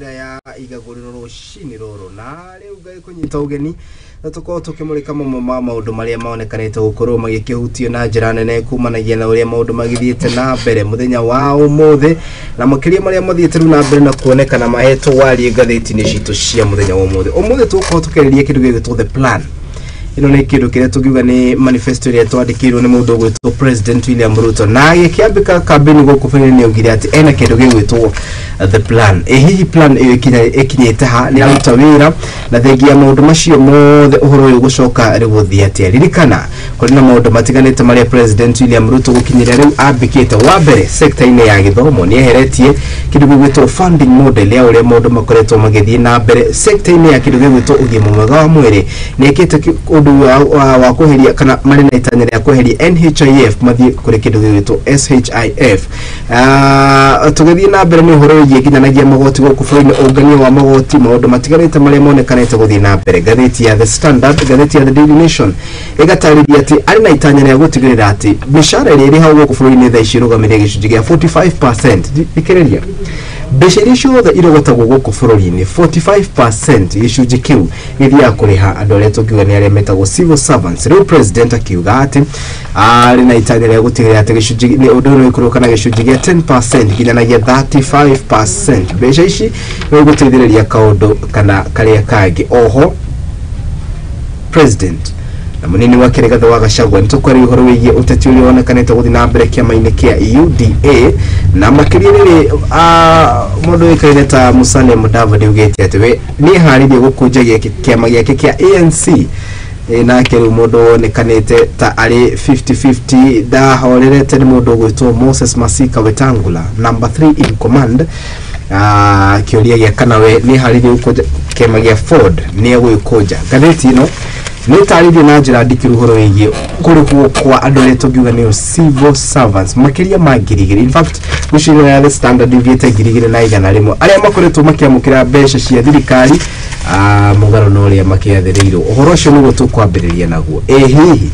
Ya igagũrĩro rũcinĩ rũrũ na rĩu ngai kũnyita ũgeni na tũkorwo tũkĩmũrĩka mamwe ma maũndũ marĩa maonekanĩte gũkorwo magĩkĩhutio na njĩra nene kumanagia na ũrĩa maũndũ magĩthiĩte na mbere mũthenya wa ũmũthĩ, na makĩria marĩa mathiĩte rĩu na mbere na kuonekana mahetwo warie ngathĩti-inĩ citũ cia mũthenya wa ũmũthĩ. Ũmũthĩ tũgũkorwo tũkĩarĩria kĩndũ gĩgwĩtwo The Plan. Ĩno nĩ kĩndũ kĩrĩa tũngiuga nĩ manifesto ĩrĩa twandĩkĩirwo nĩ mũndũ ũgwĩtwo President William Ruto, na agĩkĩambĩka kambĩni gũkũ bũrũri-inĩ augire atĩ ena kĩndũ gĩgwĩtwo The Plan. Ĩ hihi plan ĩyo ĩkinyĩte ha? Nĩ aruta wĩra? Na thengia ya maũndũ macio mothe, ũhoro ũyũ gũcoka rĩu gũthiĩ atĩa? Ririkana kũrĩ na maũndũ matiganĩte marĩa President William Ruto gũkinyĩria rĩu ambĩkĩte. Wa mbere, sekta-inĩ ya gĩthomo nĩ eheretie kĩndũ gĩgwĩtwo funding model ya ũrĩa maũndũ makoretwo magĩthiĩ na mbere. Sekta-inĩ ya kĩndũ gĩgwĩtwo ũgima mwega wa mwĩrĩ nĩ ekĩte ũndũ wa kweheria, kana marĩ na itanya rĩa kweheria NHIF mathiĩ kũrĩ kĩndũ gĩgwĩtwo SHIF. Tũgĩthiĩ na mbere nĩ ũhoro wĩgiĩ nginyanagia magoti gũkũ bũrũri-inĩ, ũngania wa magoti, maũndũ matiganĩte marĩa monekanĩte gũthiĩ na mbere. Ngathĩti ya The Standard, ngathĩti ya The Daily Nation ĩgatarĩria atĩ arĩ na itanya rĩa gũtigĩrĩra atĩ mĩcara ĩrĩa ĩrĩhagwo gũkũ bũrũri-inĩ thaa ici ĩrũgamĩrĩire gĩcunjĩ kĩa 45%. Thikĩrĩria, mbeca iria ciothe irogotagwo gũkũ bũrũri-inĩ, 45% gĩcunjĩ kĩu gĩthiaga kũrĩha andũ arĩa tũngiuga nĩ arĩa metagwo civil servants. Rĩu president akiuga atĩ arĩ na itanya rĩa gũtigĩrĩra atĩ gĩcunjĩ nĩ ũndũ ũyũ nĩ ũikũrũka na gĩcunjĩ gĩa 10% nginyanagia 35%. Mbeca ici nĩ igũteithĩrĩria kaũndũ kana karĩa kangĩ. Oho president na munini wake Rigathĩ wa Gachagua nĩ tũkwaria ũhoro wĩgiĩ ũteti ũrĩa wonekanĩte gũthiĩ na mbere kĩama-inĩ kĩa UDA, na makĩria rĩrĩ mũndũ ũĩkaine ta Musalia Mudavadi augĩte atĩ we nĩ eharĩirie gũkũnja kĩama gĩake kĩa ANC. Nake rĩu mũndũ wonekanĩte ta arĩ 50-50, ndahorerete, nĩ mũndũ ũgwĩtwo Moses Masika Wetangula, number 3 in command. Kĩũria gĩa kana we nĩ eharĩirie gũkũnja kĩama gĩa Ford, nĩ egwĩkũnja. Ngathĩti ĩno nĩ ĩtarĩirie na njĩra ndikĩru ũhoro wĩgiĩ kũrĩhwo kwa andũ arĩa tũngiuga nĩo civil servants makĩria ma 2,000. In fact, ngwĩciria ya The Standard yugĩte 2,100 arĩa makoretwo makĩamũkĩra mbeca cia thirikari mũgarũ na ũrĩa makĩathĩrĩirwo. Ũhoro ũcio nĩguo tũkwambĩrĩria naguo. Ĩ hihi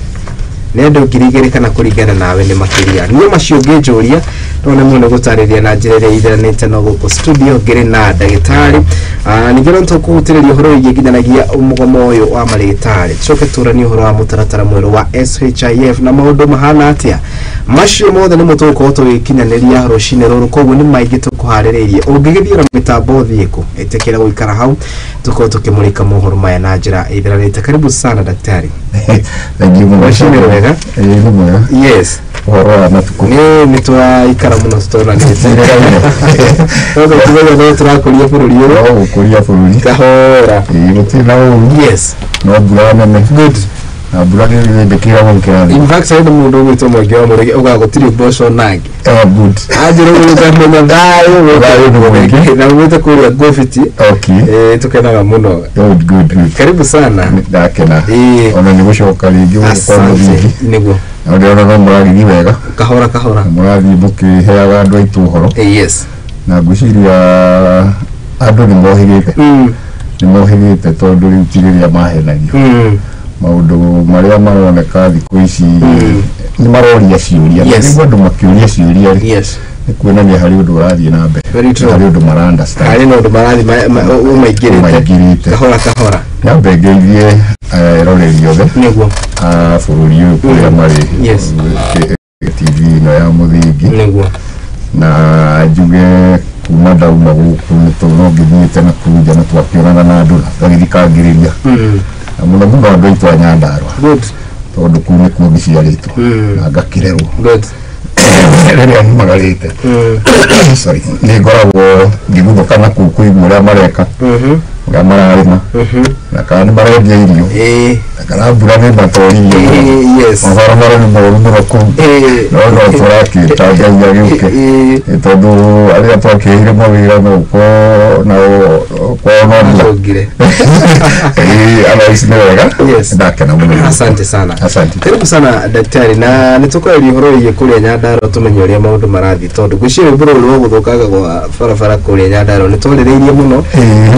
nĩ andũ 2,000 kana kũringana nawe nĩ makĩria? Niĩ macio ũngĩnjũria no nĩ mũno gũtarĩria na njĩra ĩrĩa itharanĩte no gũkũ studio ngĩrĩ na ndagĩtarĩ. Ningĩ no tũkũhutĩrĩria ũhoro wĩgiĩ nginyanagia mũgomo ũyũ wa marĩgĩtarĩ, tũcoke tũranie ũhoro wa mũtaratara mwerũ wa SHIF na maũndũ mahana atĩa. Macio mothe nĩmo tũgũkorwo tũgĩkinyanĩria rũcinĩ rũrũ, koguo nĩ maingĩ tũkũharĩrĩirie. Ũngĩgĩthiĩ na mĩtambo ũthiĩ kũ, ĩtĩkĩra gũikara hau tũkorwo tũkĩmũrĩka mohoro maya na njĩra ĩtharanĩte. Karibu sana, daktari. Thank you mũno. Rũcinĩ rwega. Ĩĩ, nĩ mwega. Ũhoro wa matukũ? Nĩ tũraikara mũno tũtonanĩte. Othe tugaga no tũrakũria bũrũri ũyũ. No gũkũria bũrũri. Kahora. Ĩĩ, gũtirĩ na ũru. No mbura nene. Na mbura nĩ ĩndĩkĩra gũkĩra. In fact, harĩ na mũndũ ũgwĩtwo Mwangi wa Mũrĩge ugaga gũtirĩ mboco nangĩ. Oh, good. Anjĩra ũguo ngamenya thayũ. Thayũ nĩ mũingĩ. Na umĩte kũrĩa Ngũbiti. Tũkenaga mũno. Good, good, good. Karibu sana. Ndakena. Ona nĩ gũcoka rĩngĩ gũkũ kwa Asante. mũthingi. Nĩguo. Na ndĩrona no mũragĩthiĩ wega. Kahora kahora. Na mũrathiĩ mũkĩheaga andũ aitũ ũhoro. Na ngwĩciria andũ nĩ mohĩgĩte. Nĩ mohĩgĩte tondũ rĩu ti rĩrĩa mahenagio. Maũndũ marĩa maroneka thikũ ici nĩ maroria ciũria. Nĩguo andũ makĩũria ciũria rĩ, nĩ kuonania harĩ ũndũ ũrathiĩ na mbere. Very true. Harĩ ũndũ mara understand. Harĩ na ũndũ marathiĩ ũmaingĩrĩte. Ũmaingĩrĩte. Kahora kahora. Nyambe ngeithie eroreri othe a bũrũri ũyũ kũrĩa marĩ TV ĩno ya mũthingi. Na njuge kuma ndauma gũkũ nĩ no ngĩthiĩte na kũu nja na twakĩonana na andũ na twagĩthikangĩrĩria. Na mũno mũno andũ aitũ a Nyandarua. Tondũ kũu nĩkuo ngĩciarĩtwo na ngakĩrerwo. Rĩrĩa nyumagarĩte, sorry, nĩ ngoragwo ngĩguthũka na kũu kũigua ũrĩa mareka, ũrĩa mararĩma, na kana nĩ marendia irio, na kana mbura nĩ matoririe mũno. Mabarabara nĩ moru mũno kũu. No no tũrakĩta Ngai agĩũke. Tondũ arĩa twakĩheire mawĩra no gũkorwo nao kwao no mbura. Macũngire. Otherwise nĩ wega. Ndakena mũno. Asante sana. Asante. Karibu sana daktari, na nĩ tũkwarĩria ũhoro wĩgiĩ kũrĩa Nyandarua tũmenye ũrĩa maũndũ marathiĩ, tondũ ngwĩciria rwĩmbo rũrũ rwa gũthũkanga gwa barabara kũrĩa Nyandarua nĩ twarĩrĩirie mũno.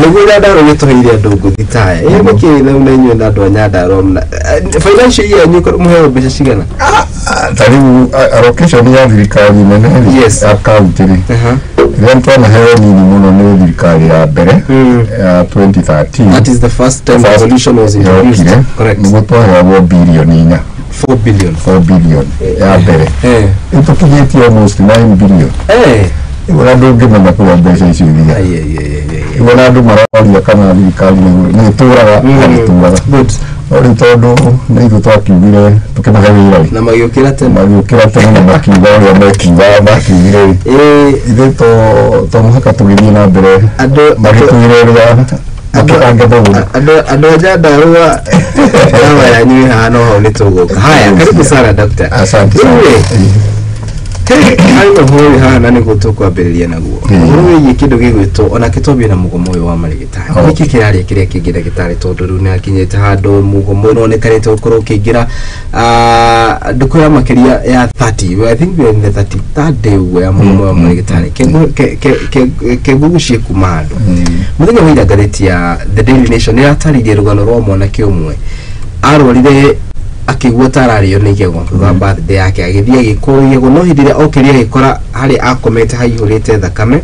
Nĩguo Nyandarua gĩtũheire andũ ngũthi taya ĩ nĩkĩ rĩu na inyuĩ na andũ a Nyandarua financial year yanyu mũheo mbeca cigana? Ta rĩu allocation ya thirikari nene rĩ, ya county rĩ, Rĩrĩa twanaheo nini mũno nĩ thirikari ya mbere ya 2013. That is the first time devolution was introduced. Correct. Nĩguo twaheagwo bilioni 4. 4 billion. 4 billion ya mbere. Ĩtũkinyĩtie almost 9 billion. Ona ndũngĩmenya kũrĩa mbeca icio ithiaga. Ona andũ maroria kana thirikari nĩ ĩtũraga kana ĩtũraga. No rĩu tondũ nĩ ithuĩ twakiugire tũkĩmahe wĩra na magĩũkĩra tene, magĩũkĩra tene na makiuga ũrĩa mekiuga makiugire rĩ, ithuĩ to mũhaka tũgĩthiĩ na mbere magĩtwĩra ũrĩa makĩbange mũgũnda. Andũ a Nyandarua dawa yanyu ĩ haha no hau nĩ tũgũka. Haya, karibu sana doctor. Asante sana. Harĩ ũhoro wĩ haha na nĩguo tũkwambĩrĩria naguo. Ũhoro wĩgiĩ kĩndũ gĩgwĩtwo onake twambie na mũgomo ũyũ wa marĩgĩtarĩ. Nĩkĩ kĩrarĩa kĩrĩa kĩngĩ ndagĩtarĩ, tondũ rĩu nĩakinyĩte handũ mũgomo ũyũ nĩwonekanĩte gũkorwo ũkĩingĩra ndukũ ya makĩria ya 30. I think we are in the 33rd day ũguo ya mũgomo wa marĩgĩtarĩ. Kengugucie kuma handũ. Mũthenya wa ira ngathĩti ya The Daily Nation nĩratarĩirie rũgano rwa mwanake ũmwe arwarire akĩigua ta ararĩo nĩ igego thutha wa birthday yake, agĩthiĩ agĩkũrwo igego, no hĩndĩ ĩrĩa okĩrire agĩkora harĩa akomete haihũrĩte thakame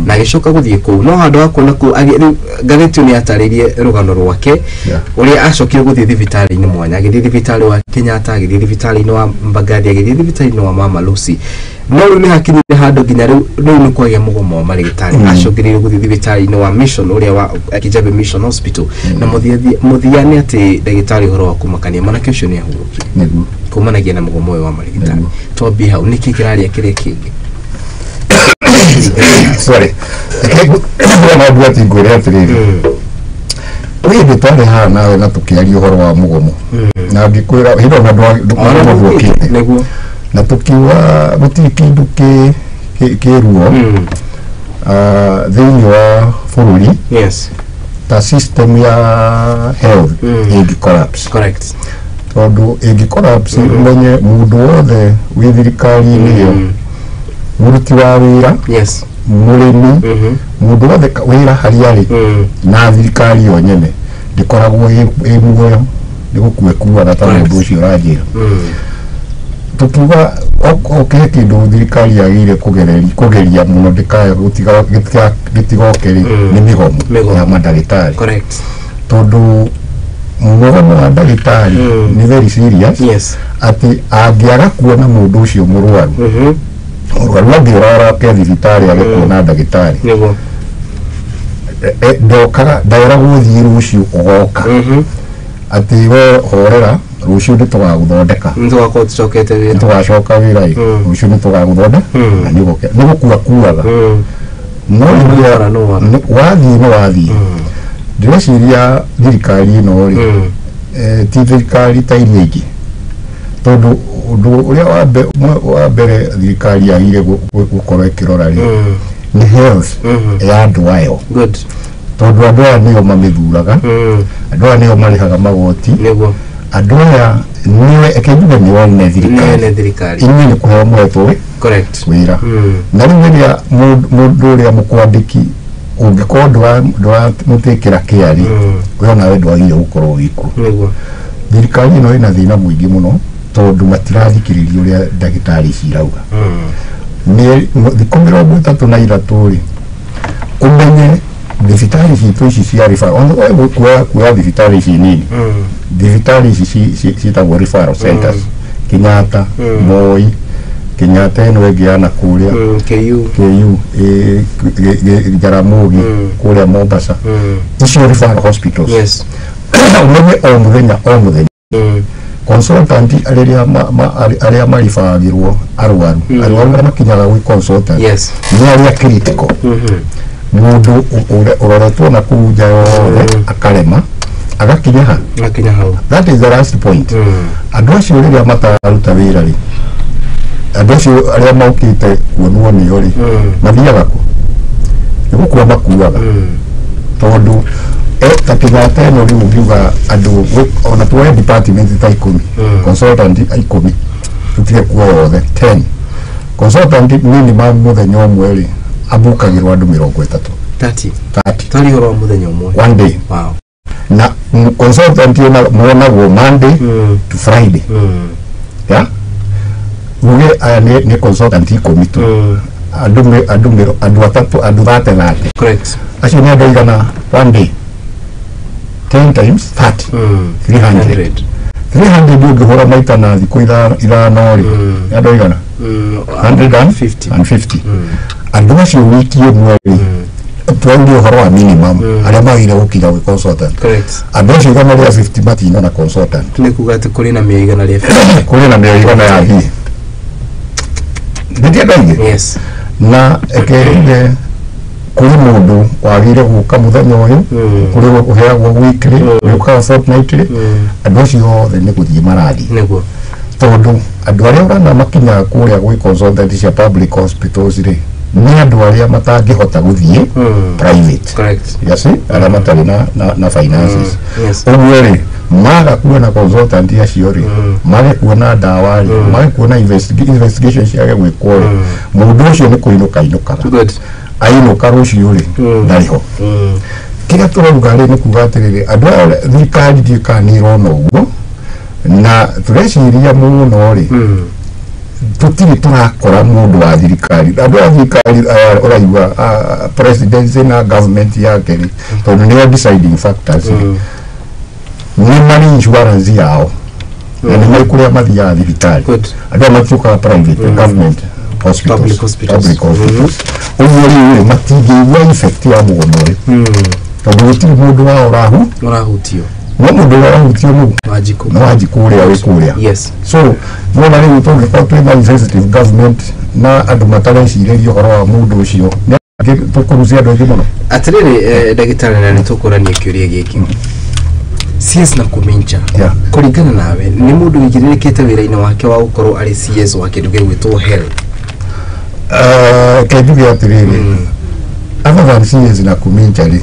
na agĩcoka gũthiĩ kũu, no handũ ha kuona kũu rĩu ngathĩti ĩyo nĩyatarĩirie rũgano rwake ũrĩa acokire gũthiĩ thibitarĩ-inĩ mwanya, agĩthiĩ thibitarĩ wa Kenyatta, agĩthiĩ thibitarĩ-inĩ wa Mbagathi, agĩthiĩ thibitarĩ-inĩ wa Mama Lucy, no rĩu nĩhakinyire handũ nginya rĩu nĩ kwagĩa mũgomo wa marĩgĩtarĩ, acokereire gũthiĩ thibitarĩ-inĩ wa Mission ũrĩa wa Kijabe Mission Hospital, na mũthia nĩ atĩ ndagĩtarĩ ũhoro wa kũmakania mwanake ũcio nĩ ahurũkire kumanagia na mũgomo ũyũ wa marĩgĩtarĩ. Twambie hau, nĩkĩ kĩrarĩa kĩrĩa kĩngĩ? Sorry. Ngwĩra atĩ ngwĩre atĩrĩrĩ, kwĩ hĩndĩ twarĩ haha nawe na tũkĩaria ũhoro wa mũgomo na ngĩkwĩra hĩndĩ ona ndũkĩte na tũkiuga gũtirĩ kĩndũ kĩ ruo thĩinĩ wa bũrũri ta system ya health ĩngĩ collapse. Correct. Tondũ ĩngĩ collapse ũmenye mũndũ wothe wĩ thirikari-inĩ ĩyo, mũruti wa wĩra, mũrĩmi, mũndũ wothe wĩra harĩa arĩ na thirikari yo nyene ndĩkoragwo ĩ muoyo, nĩ gũkua ĩkuaga ta mũndũ ũcio ũranjĩra. Tũkiuga oke kĩndũ thirikari yagĩrĩire kũgeria mũno gĩtigoke rĩ, nĩ mĩgomo ya mandagĩtarĩ. Correct. Tondũ mũgomo wa ndagĩtarĩ nĩ very serious, atĩ angĩaga kuona mũndũ ũcio mũrwaru, mũrwaru angĩũra oke thibitarĩ age kuona ndagĩtarĩ, ndokaga nderagwo thiĩ rũciũ ũgoka, atĩ we horera rũciũ nĩtũgagũthondeka, nĩtũgakorwo tũcokete wĩra, nĩtũgacoka wĩra ĩ, rũciũ nĩtũgagũthondeka na nĩ gũkua kuaga, no wathiĩ nĩ wathiĩ. Ndĩreciria thirikari ĩno rĩ, ti thirikari ta iria ingĩ, tondũ ũndũ ũrĩa wa mbere thirikari yagĩrĩire gũkorwo ĩkĩrora rĩ, nĩ health ya andũ ayo. Good. Tondũ andũ aya nĩo mamĩthuraga, andũ aya nĩo marĩhaga magoti, andũ aya nĩwe eke njuge nĩo ene thirikari, inyuĩ nĩ kũheo mũhetwo wĩra. Na rĩu rĩrĩa mũndũ ũrĩa mũkwandĩki ũngĩkorwo ndũramũtĩkĩra kĩa rĩ, we onawe ndwagĩrĩire gũkorwo wĩkuo. Thirikari ĩno ĩna thĩna mũingĩ mũno tondũ matirathikĩrĩria ũrĩa ndagĩtarĩ ici irauga. Thikũ 33 rĩ, ũmenye thibitarĩ citũ ici cia referral, kuoya thibitarĩ ici nini, thibitarĩ ici ciĩtagwo referral centers, Kenyatta, Moi, Kenyatta ĩno ĩngĩ ya nakũrĩa, KU, Jaramogi, kũrĩa Mombasa, icio referral hospitals. Ũmenye o mũthenya o mũthenya consultant arĩa maribagĩrwo arwaru, arwaru arĩa makinyaga gwĩ consultant nĩ arĩa critical, mũndũ ũroretwo na kũu nja yothe akarema agakinya ha, that is the last point. Andũ acio rĩrĩa matararuta wĩra rĩ, andũ acio arĩa maũkĩte kuonwo nĩo rĩ, mathiaga kũ? Nĩ gũkua makuaga, tondũ ta Kenyatta ĩno rĩu ũngiuga andũ ona tuoe department ta 10, consultant 10, tũtige kuoya othe 10 consultant minimum mũthenya ũmwe rĩ, ambũkagĩrwo andũ 30. 30. Tari ũhoro wa mũthenya ũmwe. One day. Wow. Na consultant monagwo Monday to Friday. Yeah? Uge aya nĩ consultant 10 tu. Andũ atatũ, andũ 30. Correct. Acio nĩ andũ aigana one day? 10 times 30, 300. 300 ũngĩhũra maita na thikũ ithano rĩ, nĩ andũ aigana? 150. 150. Andũ acio wiki ĩmwe rĩ, twaugire ũhoro wa minimum arĩa magĩrĩire gũkinya gwĩ consultant. Correct. Andũ acio 150 matinona consultant. Nĩ kuga atĩ kũrĩ na 150. Kũrĩ na 100 ya thiĩ nĩ andũ aingĩ. Yes. Na ĩkerire kũrĩ mũndũ wagĩrĩire gũka mũthenya ũyũ, kũrĩ ũheagwo weekly, ũkaga fortnightly. Andũ acio othe nĩ gũthiĩ marathiĩ. Nĩguo. Tondũ andũ arĩa ũrona makinyaga kũrĩa gwĩ consultant cia public hospitals rĩ, nĩ andũ arĩa matangĩhota gũthiĩ private. Correct. Yes, arĩa matarĩ na finances. Yes. Ũguo rĩ, maga kuona consultant acio rĩ, mage kuona ndawa rĩ, mage kuona investigation ciage gwĩkwo rĩ, mũndũ ũcio nĩ kũinũka ainũkaga. Good. Ainũka rũciũ rĩ, ndarĩ ho. Kĩrĩa tũrauga rĩ, nĩ kuga atĩrĩrĩ, andũ aya thirikari ndiũĩ kana nĩ ĩrona ũguo, na tũreciria mũno rĩ, tũtirĩ tũrakora mũndũ wa thirikari, andũ a thirikari aya ũraigua presidency na government yake rĩ, tondũ nĩo deciding factors rĩ, nĩ marĩ insurance yao na nĩ marĩ kũrĩa mathiaga thibitarĩ. Good. Andũ aya matiũkaga private, government hospitals. Public hospitals. Public hospitals. Ũguo rĩu rĩ, matingĩigua effect ya mũgomo rĩ, tondũ gũtirĩ mũndũ wao ũrahutio. No mũndũ ũrĩa ũrahutio nũ? Wanjikũ. Nĩ Wanjikũ ũrĩa wĩ kũrĩa. Yes. So nona rĩu tũngĩkorwo twĩna insensitive government na andũ matarecirĩria ũhoro wa mũndũ ũcio, nĩ tũkũrucia andũ aingĩ mũno. Atĩrĩrĩ, ndagĩtarĩ, na nĩ tũkũrania kĩũria gĩkĩ, CS Nakhumicha, kũringana nawe, nĩ mũndũ wĩigĩrĩrĩkĩte wĩra-inĩ wake wa gũkorwo arĩ CS wa kĩndũ gĩgwĩtwo health? Ke njuge atĩrĩrĩ, other than CS Nakhumicha rĩ,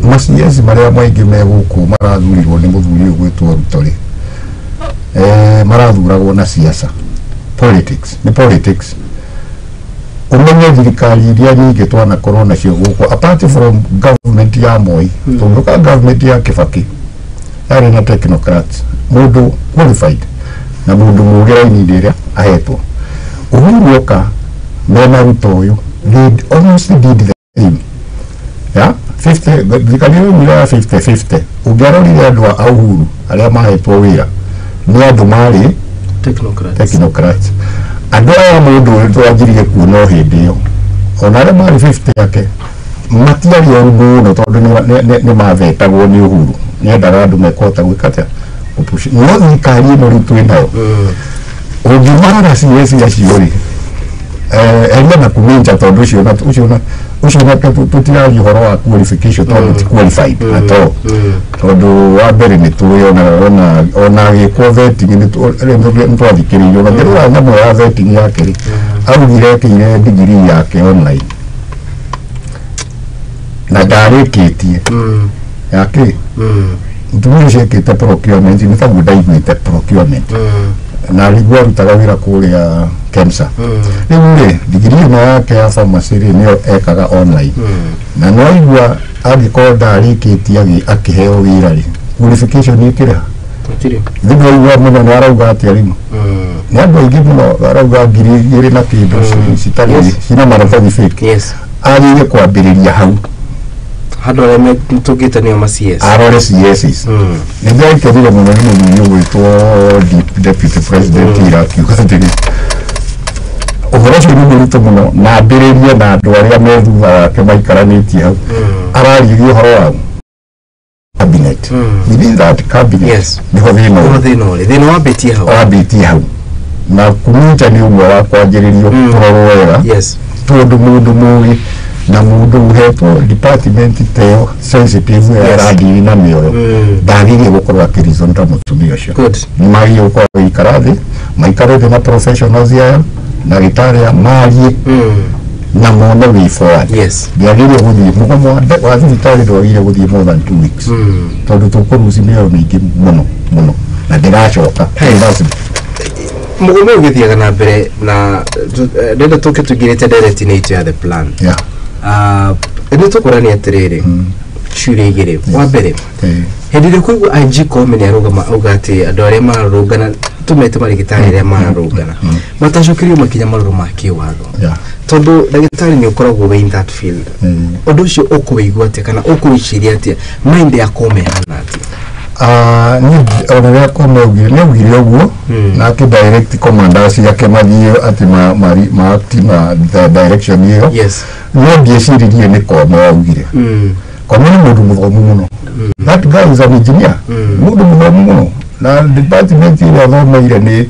ma CS marĩa maingĩ me gũkũ marathurirwo nĩ mũthuri ũyũ gwĩtwo Ruto rĩ, marathuragwo na siasa, politics, nĩ politics. Ũmenye thirikari iria nyingĩ twanakorwo nacio gũkũ, apart from government ya Moi, tũngĩũka government ya Kibaki yarĩ na technocrats, mũndũ qualified na mũndũ mũũgĩ raini-inĩ ĩrĩa ahetwo. Uhuru oka mena Ruto ũyũ, they almost did the same. Yeah? 50 thirikari ĩyo ĩmwe ya 50 50, ũngĩarorire andũ a Uhuru arĩa mahetwo wĩra nĩ andũ marĩ technocrats. Technocrats. Andũ aya mũndũ ũyũ twanjirie kuona o hĩndĩ ĩyo, ona arĩa marĩ 50 yake matiarĩ oru mũno, tondũ nĩ mathetagwo nĩ Uhuru, nĩ endaga andũ mekũhota gwĩka atĩa, gũpush. No thirikari ĩno rĩu twĩ nayo, ũngĩmarora CS acio rĩ, eria Nakhumicha, tondũ ũcio nake tũtiraria ũhoro wa qualification, tondũ ti qualified at all, tondũ wa mbere nĩ tũĩ ona agĩkwo vetting nĩ twathikĩrĩirio, ona ngĩrora nyamũ ya vetting yake rĩ, augire ekĩire degree yake online na ndarĩkĩtie yake. Mũtumia ũcio ekĩte procurement, nĩ taguo ndaiguĩte, procurement, na rĩguo arutaga wĩra kũrĩa KEMSA. Rĩu rĩ, degree ĩno yake ya pharmacy rĩ, nĩyo ekaga online, na no aigua angĩkorwo ndarĩkĩtie akĩheo wĩra rĩ, qualification ĩkĩrĩ ha? Gũtirĩ. Thimũ aigua mũno nĩ arauga atĩa rĩu, nĩ andũ aingĩ mũno arauga 2000 na kĩndũ citarĩ cina maratathi fake. Agĩrĩire kwambĩrĩria hau. Handũ arĩa tũngĩte nĩo ma CS. Arore CSs. Nĩ ndĩrakenire mũno nĩ mũthuri ũgwĩtwo deputy president ira akiuga atĩrĩ, ũhoro ũcio nĩ mũritũ mũno, na ambĩrĩrie na andũ arĩa me thutha wake maikaranĩtie hau. Araririe ũhoro wa cabinet. Within that cabinet nĩho thĩna Nĩho ũrĩ. Thĩna ũrĩ, thĩna wambĩtie hau. Wambĩtie hau, na Kuminja nĩ ũmwe wa kwanjĩrĩrio kũrorwo wega, tondũ mũndũ mũgĩ na mũndũ ũhetwo department ta ĩyo sensitive ya aradiri na mĩoyo ndagĩrĩire gũkorwo akĩreason ta mũtumia ũcio. Good. Nĩ magĩrĩire gũkorwo magĩikara thĩ, maikare thĩ na professionals aya na gĩtarĩ a marie na mone way forward. Ndĩagĩrĩire gũthiĩ mũgomo wa thibitarĩ, ndwagĩrĩire gũthiĩ more than 2 weeks, tondũ tũkũruci mĩoyo mĩingĩ mũno mũno na ndĩracoka. Mũgomo ũyũ ũgĩthiaga na mbere na ndĩrenda tũke tũingĩrĩte ndereti-inĩ itũ ya the plan. Nĩ tũkũrania atĩrĩrĩ, ciũria igĩrĩ. Wa mbere, hĩndĩ ĩrĩa kũigua IG Koome nĩ arũgama auga atĩ andũ arĩa mararũngana, tũmete marĩgĩtarĩ arĩa mararũngana, matacokerio makinya marũrũ ma kĩwatho, Tondu ndagĩtarĩ nĩ ũkoragwo wĩ in that field, ũndũ ũcio ũkũwĩigua atĩa kana ũkũwĩciria atĩa, mind ya Koome ĩhana atĩa? Niĩ ona rĩrĩa Koome augire, nĩ augire ũguo na akĩ direct commanders ciake mathiĩ atĩ ma act na the direction ĩyo. No ndieciririe nĩ Koome waugire. Koome nĩ mũndũ mũthomu mũno. That guy is an engineer. Mũndũ mũthomu mũno, na department ĩrĩa athomeire nĩ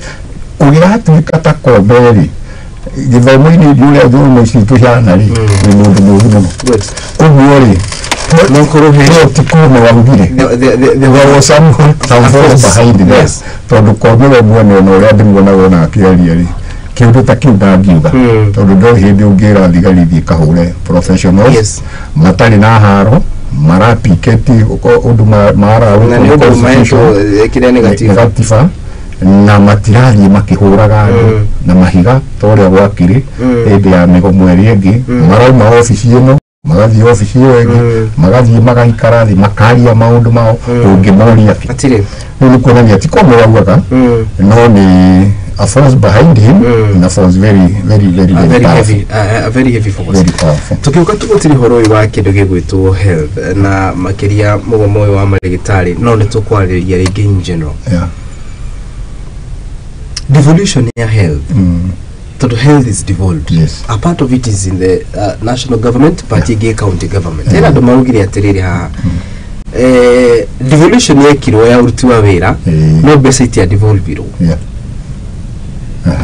ũgĩratuĩka ta Koome rĩ, gĩthomo-inĩ ũrĩa ithomo ici tũhana rĩ, nĩ mũndũ mũũru mũno. Ũguo rĩ, no korwo he no ti Koome waugire. There was some force behind there. Tondũ Koome we mwene, ona ũrĩa ndĩmuonaga ona akĩaria rĩ, kĩũndũ ta kĩu ndangiuga, tondũ ndũrĩ hĩndĩ ũngĩra thigari thiĩ kahũre professionals matarĩ na haro marapiketi ũndũ na nĩ ũndũ mahetwo kĩrĩa nĩ gatiba. Gatiba, na matirathiĩ makĩhũraga andũ na mahiga ta ũrĩa gwakĩrĩ hĩndĩ ya mĩgomo ĩrĩa ĩngĩ. Marauma obici ĩno, magathiĩ obici ĩyo ĩngĩ, magathiĩ magaikara thĩ, makaria maũndũ mao, ũngĩmoria kĩ? Hatirĩ. Rĩu nĩ kuonania ti Koome waugaga, no nĩ a force behind him, na force very very very a very very powerful. Heavy, a very heavy force. Very powerful. Tukiuka tũgũtiri ũhoro ũyũ wa kĩndũ gĩgwĩtwo health na makĩria mũgomo ũyũ wa marĩgĩtarĩ, no nĩ tũkwarĩrĩria rĩngĩ in general devolution ya health, tondũ health is devolved. A part of it is in the national government, part ĩngĩ county government. Hena andũ maugire atĩrĩrĩ haha, devolution yekirwo ya ũruti wa wĩra, no mbeca itia devolvirwo.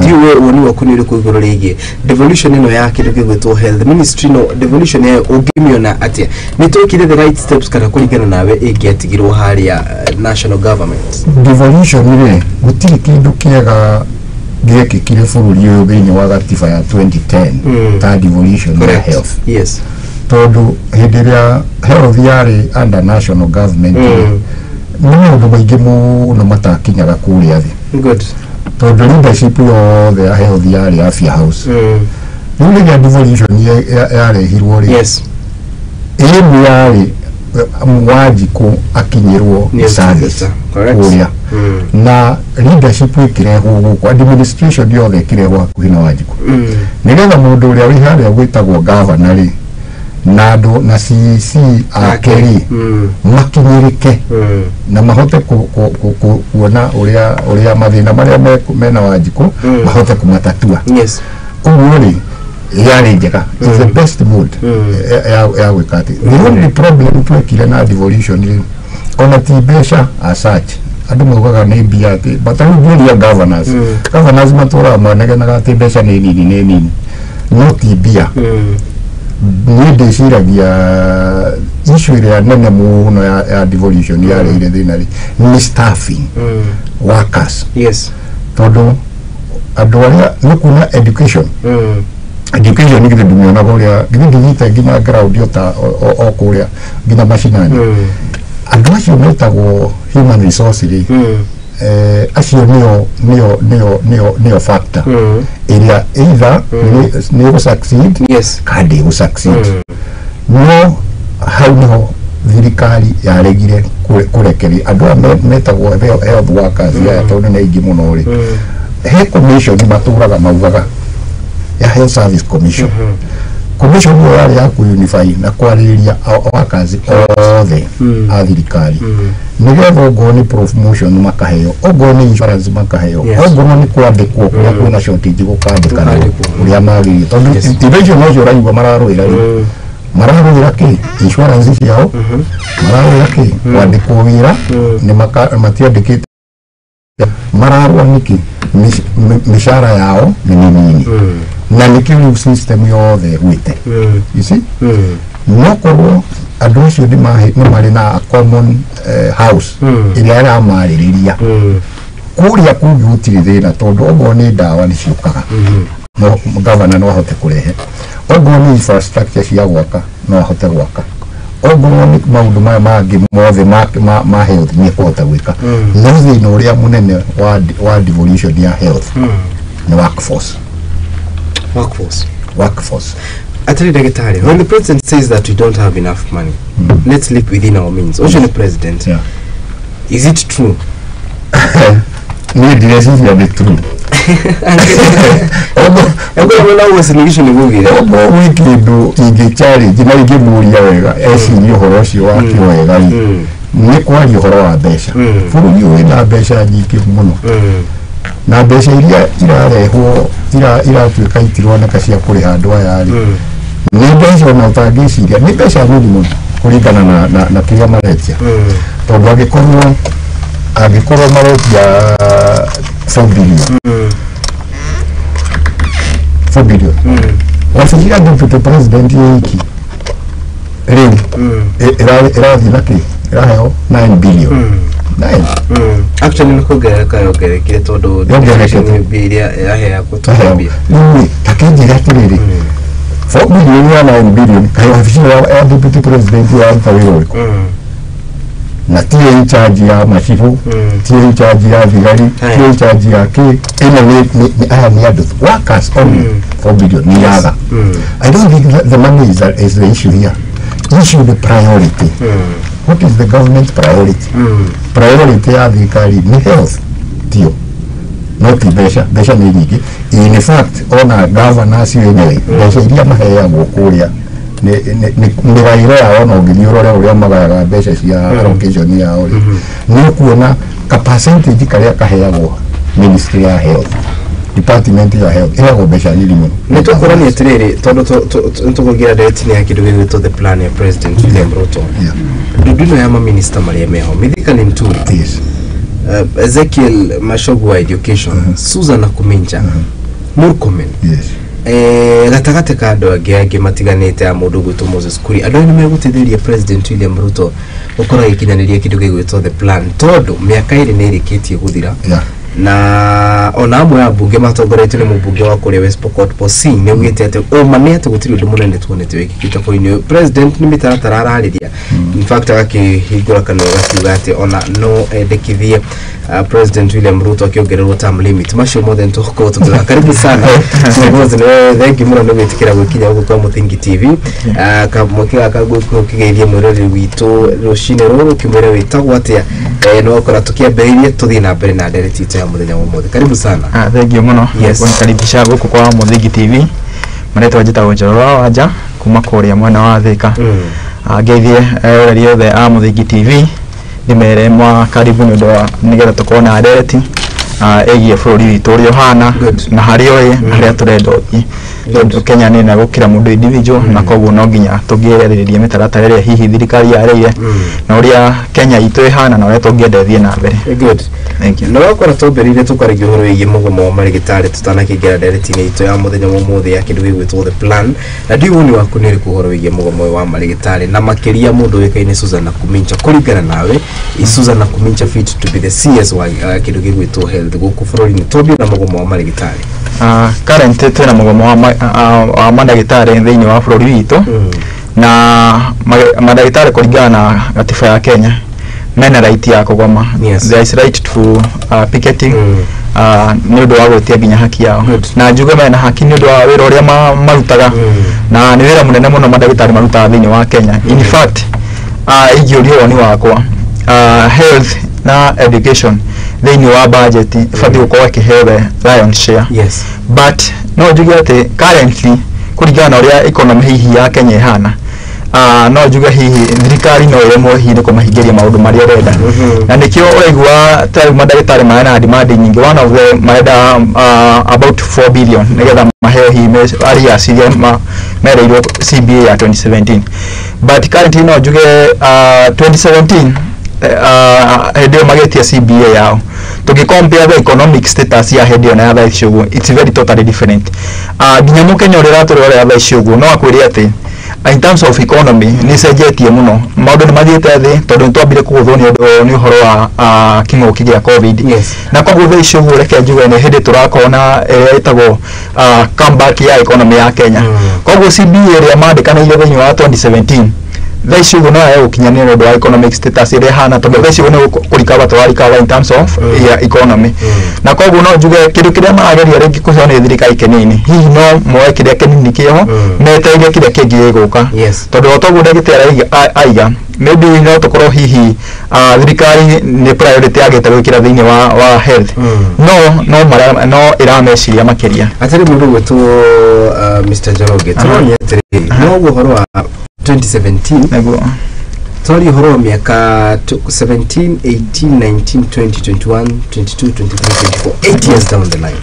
Ndiũĩ woni waku nĩ ũrĩkũ igũrũ rĩgiĩ devolution ĩno ya kĩndũ gĩgwĩtwo health ministry. No devolution yayo ũngĩmĩona atĩa? Nĩ twĩkire the right steps kana kũringana nawe ĩngĩatigirwo harĩa national government? Devolution rĩ, gũtirĩ kĩndũ kĩega gĩekĩkire bũrũri ũyũ thĩinĩ wa gatiba ya 2010 ta devolution ya health, tondũ hĩndĩ ĩrĩa health yarĩ under national government rĩ, nĩ maũndũ maingĩ mũno matakinyaga kũrĩa thĩ, tondũ leadership yothe ya health yarĩ Afya House. Rĩu rĩrĩa devolution yarehirwo rĩ, ĩmu yarĩ Wanjikũ akinyĩrwo Nĩ service ũtungata. Kũrĩa na leadership ĩkĩrehwo gũkũ, administration yothe ĩkĩrehwo hakuhĩ na Wanjikũ, nĩgetha mũndũ ũrĩa wĩ harĩa gwĩtagwo gavana rĩ, na andũ na CEC ake rĩ, makinyĩrĩke na mahote kuona ũrĩa mathĩna marĩa mena Wanjikũ, mahote kũmatatua. Ũguo rĩ, yarĩ njega, is the best mode ya gwĩka atĩ the only problem twekire na devolution rĩ, ona ti mbeca as such. Andũ maugaga nĩ mbia atĩ, but rĩu ngĩũria governors, governors matũraga manegenaga atĩ mbeca nĩ nini, nĩ nini, no ti mbia. Niĩ ndĩciragia issue ĩrĩa nene mũno ya devolution yarehire thĩna rĩ, nĩ staffing, workers, tondũ andũ arĩa nĩ kuona education, education githĩ ndũmĩonaga ũrĩa, githĩ ndĩthiĩte nginya ground o ta o kũrĩa nginya macinani, andũ acio metagwo human resource rĩ, acio nĩo factor ĩrĩa either nĩ ĩgũ succeed kana ndĩgũ succeed. No hau niho thirikari yaregire kũrekeria andũ aya metagwo health workers aya, tondũ nĩ aingĩ mũno rĩ, he commission matũraga maugaga ya Health Service Commission. Commission ĩyo yarĩ ya kũ-unify na kwarĩrĩria workers othe a thirikari, nĩgetha ongorwo nĩ promotion makaheo, ongorwo nĩ insurance makaheo, ongorwo nĩ kwandĩkwo kũrĩa kwĩna shortage gũkandĩkanwo Gũkandĩkwo. ũrĩa magĩrĩire, tondũ indo icio nocio ũraigua mararũĩra rĩ, mararũĩra kĩ? Insurance ciao mararũĩra kĩ? Kwandĩkwo wĩra nĩ matiandĩkĩte, mararũa nĩkĩ? Mĩcara yao nĩ mĩnini, na nĩkĩo rĩu system yothe ĩgwĩte, you see. No korwo andũ acio nĩ marĩ na a common house ĩrĩa ĩramarĩrĩria, kũrĩa kũngĩ gũtirĩ thĩna, tondũ okorwo nĩ ndawa nĩ ciũkaga, no gavana no ahote kũrehe, okorwo nĩ infrastructure cia gwaka no ahote gwaka, okorwo nĩ maũndũ maya mangĩ mothe ma health nĩ ekũhota gwĩka. No thĩna ũrĩa mũnene wa devolution ya health nĩ workforce. Workforce. Workforce. Atari ndagĩtarĩ, when the president says that we don't have enough money, let's live within our means, ũcio nĩ president. Is it true? Niĩ ndireciria nĩ true. Ogo gwĩ kĩndũ ingĩ challenge na ingĩmũria wega ecirie ũhoro ũcio wake wega rĩ, nĩ kwaria ũhoro wa mbeca. Bũrũri ũyũ wĩna mbeca nyingĩ mũno, na mbeca iria irarehwo iratuĩka itironeka cia kũrĩha andũ aya rĩ, nĩ mbeca ona ũtangĩciria, nĩ mbeca nini mũno kũringana na kĩrĩa maretia, tondũ angĩkorwo maretia 4 billion, 4 billion, wabici ya deputy president ĩiki rĩu ĩrathiĩ na kĩ ĩraheo 9 billion, 9. Actually nĩ kuongerereka yongererekire tondũ Yongererekete. mbia iria yaheagwo. Taheo rĩu takĩnjĩra atĩrĩrĩ, 4 billion ya 9 billion, kaĩ wabici ya deputy president yaruta wĩra ũrĩkũ? Na tiyo in charge ya macibũ, tiyo in charge ya thigari, tiyo in charge ya kĩ ĩno, aya nĩ andũ workers only. 4 billion nĩ yaga. I don't think that the money is the issue here. Issue the priority. What is the government priority? Priority ya thirikari nĩ health, tio no ti mbeca. Mbeca nĩ nyingĩ. In fact, ona gavana acio enyewe, mbeca iria maheagwo kũrĩa mĩgaĩre yao, ona ũngĩthiĩ ũrore ũrĩa magayaga mbeca cia allocation yao rĩ, nĩ ũkuona ka percentage karĩa kaheagwo ministry ya health, department ya health ĩheagwo mbeca nyingĩ mũno. Nĩ tũkũrania atĩrĩrĩ, tondũ nĩ tũkũingĩra nderetinĩ ya kĩndũ gĩgwĩtwo the plan ya President William Ruto. Ndundu ĩno ya maminista marĩa meho, Mithika Linturi, Ezekiel Machogu wa education, Susan Nakuminja, Murkomen, gatagatĩ ka andũ angĩ matiganĩte ya mũndũ ũgwĩtwo Moses Kuria, andũ aya nĩ megũteithĩrĩria President William Ruto gũkorwo agĩkinyanĩria kĩndũ gĩgwĩtwo the plan, tondũ mĩaka 2 nĩ ĩrĩkĩtie gũthira, na ona amwe a mbunge matongoretio nĩ mũmbunge wa kũrĩa West Pokot Posing nĩ augĩte atĩ ũma nĩ atĩ gũtirĩ ũndũ mũnene tuonete wĩkĩkĩte bũrũri-inĩ ũyũ. President nĩ mĩtaratara ararĩria, in fact agakĩhingũra kanua gakiuga atĩ ona no endekithie President William Ruto akĩongererwo term limit. Macio mothe nĩtũgũkorwo tũkĩrora. Karibu sana kiongozi, nĩ thengi mũno nĩ gwĩtĩkĩra gwĩkinya gũkũ kwa Mũthingi TV. Kamweke gaka ngũkĩgeithie mwĩroreri witũ rũcinĩ rũrũ, ũkĩmwĩre wĩtagwo atĩa, no wakora tũkĩambĩrĩirie tũthiĩ na mbere na ndereti itũ ya mũthenya wa ũmũthĩ. Karibu sana. Ah, thank you mũno kũnikaribisha gũkũ kwa Mũthingi TV. Marĩtwa njĩtagwo Njoroge wa Wanja kuma kũrĩa mwena wa Thĩka. Ngeithie eroreri othe a Mũthingi TV, ndĩmere mwa karibu nĩ ũndũ wa nĩgetha tũkorwo na ndereti ĩgiĩ bũrũri witũ ũrĩa ũhana na harĩa ũrĩ na harĩa tũrenda ũthiĩ, tondũ Kenya nĩ nene gũkĩra mũndũ individual, na koguo no nginya tũngĩarĩrĩria mĩtaratara ĩrĩa hihi thirikari yarĩire na ũrĩa Kenya itũ ĩhana na ũrĩa tũngĩenda ĩthiĩ na mbere. Good. Thank you. Na wakora twambĩrĩirie tũkaragia ũhoro wĩgiĩ mũgomo wa marĩgĩtarĩ tũtanakĩingĩra ndereti-inĩ itũ ya mũthenya wa ũmũthĩ ya kĩndũ gĩgwĩtwo the plan, na ndiũ woni waku nĩ ũrĩkũ ũhoro wĩgiĩ mũgomo ũyũ wa marĩgĩtarĩ, na makĩria mũndũ ũĩkaine Susan Nakumincha? Kũringana nawe, is Susan Nakumincha fit to be the CS wa kĩndũ gĩgwĩtwo health gũkũ bũrũri-inĩ, twambie na mũgomo wa marĩgĩtarĩ? Current twĩna mũgomo wa mandagĩtarĩ thĩinĩ wa bũrũri witũ, na mandagĩtarĩ kũringana na gatiba ya Kenya mena right ya kũgoma. There is right to picketing nĩ ũndũ wa gwĩtia nginya haki yao. Na njuge mena haki nĩ ũndũ wa wĩra ũrĩa marutaga, na nĩ wĩra mũnene mũno mandagĩtarĩ marutaga thĩinĩ wa Kenya. In fact, ingĩũrio woni wakwa, health na education thĩinĩ wa budget ĩbatiĩ gũkorwo ĩkĩheo the lion share, but no njuge atĩ currently, kũringana na ũrĩa economy hihi ya Kenya ĩhana, no njuge hihi thirikari no ĩremwo hihi nĩ kũmahingĩria maũndũ marĩa ĩrenda, na nĩkĩo ũraigua ta rĩu mandagĩtarĩ marenda demand nyingĩ. One of them marenda about 4 billion nĩgetha maheo hihi arrears iria mereirwo CBA ya 2017. But currently no njuge 2017, hĩndĩ ĩyo magĩtia CBA yao, tũngĩ compare the economic status ya hĩndĩ ĩyo na ya thaa ici ũguo, it's very totally different. Nginya mũkenya ũrĩa ũratũrora thaa ici ũguo no akwĩre atĩ in terms of economy nĩ ĩcenjetie mũno, maũndũ nĩ mathiĩte thĩ, tondũ nĩ twambire kũgũthwo nĩ ũndũ nĩ ũhoro wa kĩng'ũki gĩa COVID. Na koguo thaa ici ũguo reke njuge nĩ hĩndĩ tũrakorwo na ĩrĩa ĩtagwo comeback ya economy ya Kenya. Koguo CBA ĩrĩa mandĩkanĩire thĩinĩ wa 2017 Thaa ici ũguo no yage gũkinyanĩra nĩ ũndũ wa economic status ĩrĩa ĩhana, tondũ thaa ici ũguo nĩ kũrikaba tũrarikaba in terms of ya economy. Na koguo no njuge kĩndũ kĩrĩa marageria rĩngĩ kũheo nĩ thirikari kĩnini, hihi no moe kĩrĩa kĩnini kĩho, metereire kĩrĩa kĩngĩ gĩgũka. Tondũ o toguo ndagĩtarĩ aiga, maybe no tũkorwo hihi thirikari nĩ priority yagĩte gwĩkĩra thĩinĩ wa health, no no no ĩrameciria makĩria. Atĩrĩ, mũndũ gwĩtwo Mr. Njoroge, tũronia atĩrĩrĩ, no ũguo ũhoro wa 2017, nĩguo twaria ũhoro wa mĩaka 17, 18, 19, 20, 21, 22, 23, 24, 8 years down the line.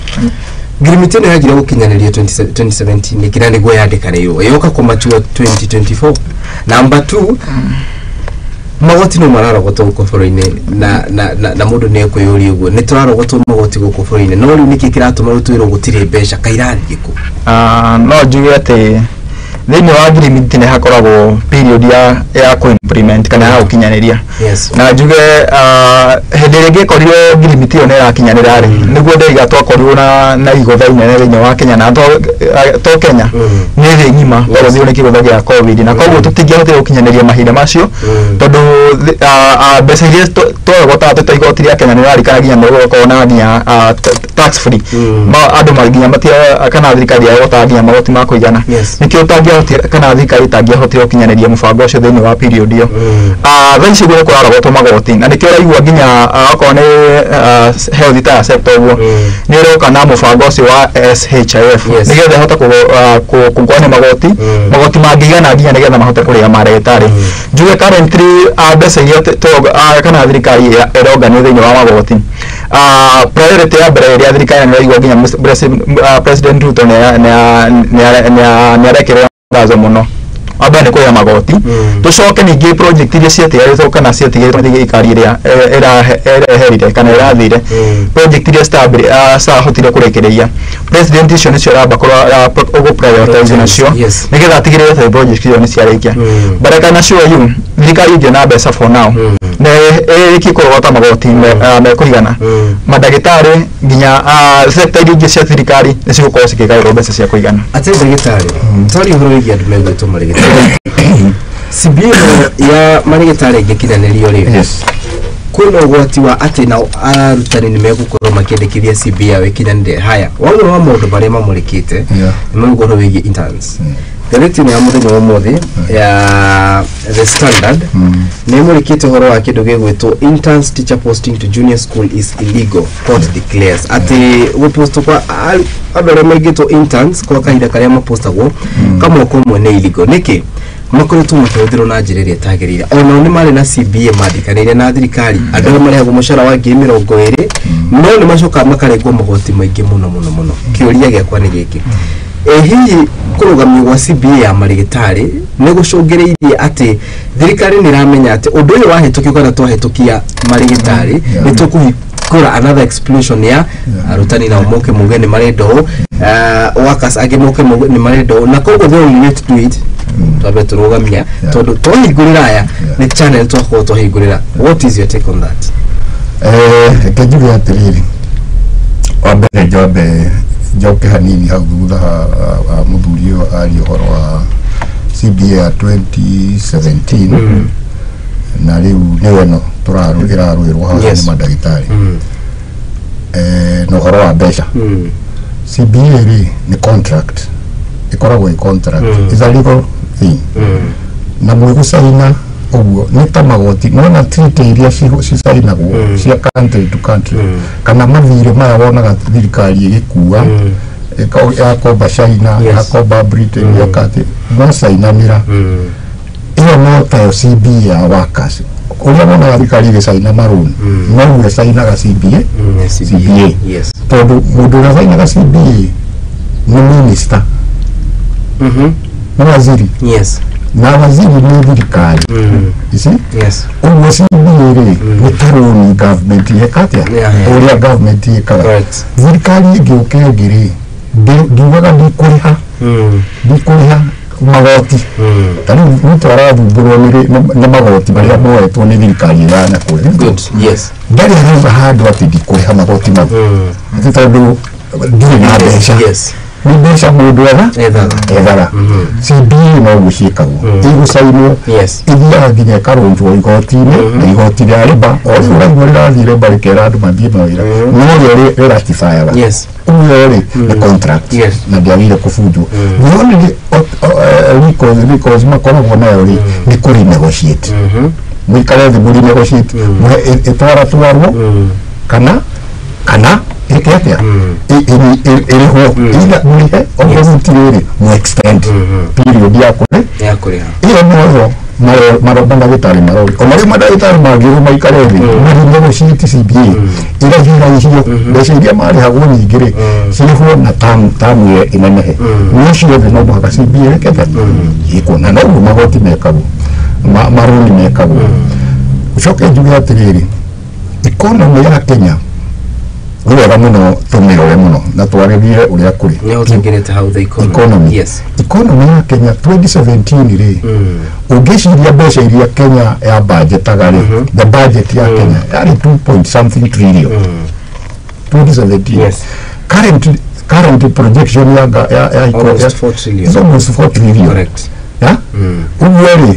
Ngirimiti ĩno yagire gũkinyanĩrio 2017 nĩkĩ, na nĩguo yandĩkanĩirwo ĩyoka kũmatua 2024? Number 2, magoti no mararogotwo gũkũ bũrũri-inĩ, na mũndũ nĩ ekwĩyũria ũguo nĩ tũrarogotwo magoti gũkũ bũrũri-inĩ, no rĩu nĩkĩ kĩratũma rĩu twĩrwo gũtirĩ mbeca kairathiĩ kũ? No njuge atĩ thĩinĩ wa ngirimiti nĩ hakoragwo period ya kũ-implement kana ya gũkinyanĩria. Na njuge hĩndĩ ĩrĩa ĩngĩkorirwo ngirimiti ĩyo nĩ ĩrakinyanĩra rĩ, nĩguo ndaiga twakorirwo na igũtha inene thĩinĩ wa Kenya, na to Kenya, nĩ thĩ ng'ima, tondũ nĩ kĩgũtha gĩa COVID, na koguo tũtingĩahotire gũkinyanĩria mahinda macio, tondũ mbeca iria twarogotaga twĩ ta igoti rĩa Kenya nĩ ũrarikana nginya nĩ gũkorwo na nginya tax free, andũ nginya matia kana thirikari yarogotaga nginya magoti ma kũigana. Nĩkĩo ũtangĩahotire kana thirikari ĩtangĩahotire gũkinyanĩria mũbango ũcio thĩinĩ wa period ĩyo. Thaa ici ũguo nĩ kũrarogotwo magoti, na nĩkĩo ũraigua nginya okorwo nĩ health ta sector ũguo, nĩ ĩroka na mũbango ũcio wa SHIF, nĩgetha ĩhote kũgwania magoti, magoti mangĩigana nginya nĩgetha mahote kũrĩha mandagĩtarĩ. Njuge currently mbeca iria kana thirikari ĩronganio thĩinĩ wa magoti, priority ya mbere ĩrĩa thirikari nĩ ĩraigua nginya President Ruto nĩ arekĩrĩra ngazo mũno, wa mbere nĩ kũrĩha magoti. Tũcoke ningĩ project iria ciatigarĩtwo kana ciatigĩrĩtwo nĩ thirikari ĩrĩa ĩreherire kana ĩrathire, project iria citahotire kũrĩkĩrĩria, president icio nĩcio aramba gũ prioritize nacio, nĩgetha atigĩrĩre atĩ project icio nĩ ciarĩkia. But I can assure you, thirikari ĩngĩona mbeca for now na ĩrĩkie kũrogota magoti mekũigana, mandagĩtarĩ nginya sector iria ingĩ cia thirikari nĩ cigũkorwo cikĩgaĩrwo mbeca cia kũigana. Atĩ ndagĩtarĩ, twaria ũhoro wĩgiĩ andũ megwĩtwo marĩgĩtarĩ, CBA ĩno ya marĩgĩtarĩ ĩngĩkinyanĩrio rĩ, kwĩna ũgwati wa atĩ nao arutani nĩ megũkorwo makĩendekithia CBA yao ĩkinyanĩre? Haya, wamwe wa maũndũ marĩa mamũrĩkĩte nĩ ũhoro wĩgiĩ interns. Ngathĩti ĩno ya mũthenya wa ũmũthĩ ya The Standard nĩ ĩmũrĩkĩte ũhoro wa kĩndũ gĩgwĩtwo "Interns teacher posting to junior school is illegal, court declares", atĩ gũpostwo kwa andũ arĩa maigĩtwo interns kwa kahinda karĩa mapostagwo kamwaka ũmwe nĩ illegal. Nĩkĩ makoretwo makĩhũthĩrwo na njĩra ĩrĩa ĩtagĩrĩire? Onao nĩ marĩ na CBA mandĩkanĩire na thirikari, andũ arĩa marĩhagwo mũcara wa 20,000, no nĩ macokaga makarengwo magoti maingĩ mũno mũno mũno. Kĩũria gĩakwa nĩ gĩkĩ: ĩ hihi kũrũgamio gwa CBA ya marĩgĩtarĩ nĩ gũcũngĩrĩirie atĩ thirikari nĩ ĩramenya atĩ ũndũ ũyũ wahĩtũkio kana twahĩtũkia marĩgĩtarĩ, nĩ tũkũhingũra another explosion ya arutani, nao moke muge nĩ marenda ũũ, workers angĩ moke muge nĩ marenda ũũ, na koguo the only way to do it, twambe tũrũgamia, tondũ twahingũrĩra aya nĩ channel twakorwo twahingũrĩra. What is your take on that? Reke njuge atĩrĩrĩ, wa mbere njambe njoke hanini hau thutha ha mũthuri ũyũ aria ũhoro wa CBA ya 2017, na rĩu nĩyo ĩno ĩrarũĩrwo haha nĩ mandagĩtarĩ, na ũhoro wa mbeca. CBA rĩ, nĩ contract, ĩkoragwo ĩ contract, is a legal thing, na mwĩgũcaina ũguo nĩ ta magoti nona treaty iria cicainagwo cia country to country, kana mathirĩ maya wonaga thirikari ĩgĩkua, yakomba China, yakomba Britain, yeka atĩ mwacainanĩra, ĩyo no tayo CBA ya workers. Ũrĩa wonaga thirikari ĩgĩcaina marũni, noguo ĩcainaga CBA. CBA. Tondũ mũndũ ũrĩa cainaga CBA nĩ minister, nĩ waziri, na waziri nĩ thirikari. You see? Ũguo CBA rĩ, nĩ ta rũni government yeka atĩa, ũrĩa government ĩkaga. Thirikari ĩngĩũka ĩngĩ rĩ, ndiugaga ndikũrĩha, ndikũrĩha magoti. Ta rĩu Ruto arathumbũrwo nĩ magoti marĩa moetwo nĩ thirikari ya nakũrĩa. Ndarĩ arauga handũ atĩ ndikũrĩha magoti mau, atĩ tondũ ndirĩ na mbeca. Nĩ mbeca mũndũ ethaga. CBA no ũguo ciĩkagwo, ĩgũcainwo, ithiaga nginya ĩkarũnjwo igoti-inĩ, na igoti rĩa rĩba o rĩu ũraigua rĩrathiĩ rĩba rĩkera andũ mathiĩ mawĩra, no rĩo rĩratibayaga. Ũguo rĩ nĩ contract na ndĩagĩrĩire kũbunjwo. The only recourse makoragwo nayo rĩ nĩ kũrenegotiate. Mũikare thĩ mũrenegotiate, ĩtwaratwarwo kana ĩke atĩa, ĩrĩhwo, either mũrĩhe okorwo mũtirĩ rĩ mũ extend period ya kũrĩha. Ĩyo noyo mandagĩtarĩ marori. Ona rĩu mandagĩtarĩ mangĩrwo maikare thĩ marenegotiate CBA ĩraihiraihio, mbeca iria marĩhagwo nyingĩ rĩ cirĩhwo na tamu ĩyo ĩnenehe, no ciothe no mũhaka CBA ĩreke ĩkwo, na noguo magoti mekagwo, marũni mekagwo. Ũcoke njuge atĩrĩrĩ, economy ya Kenya nĩ wega mũno tũmĩrore mũno na twarĩrie ũrĩa kũrĩ. Economy. Economy ya Kenya 2017 rĩ, ũngĩciria mbeca iria Kenya ya budgetaga rĩ, the budget ya Kenya yarĩ 2 point something trillion 2017. Current projection ya almost 4 trillion. It's almost 4 trillion. Correct. Yeah? Ũguo rĩ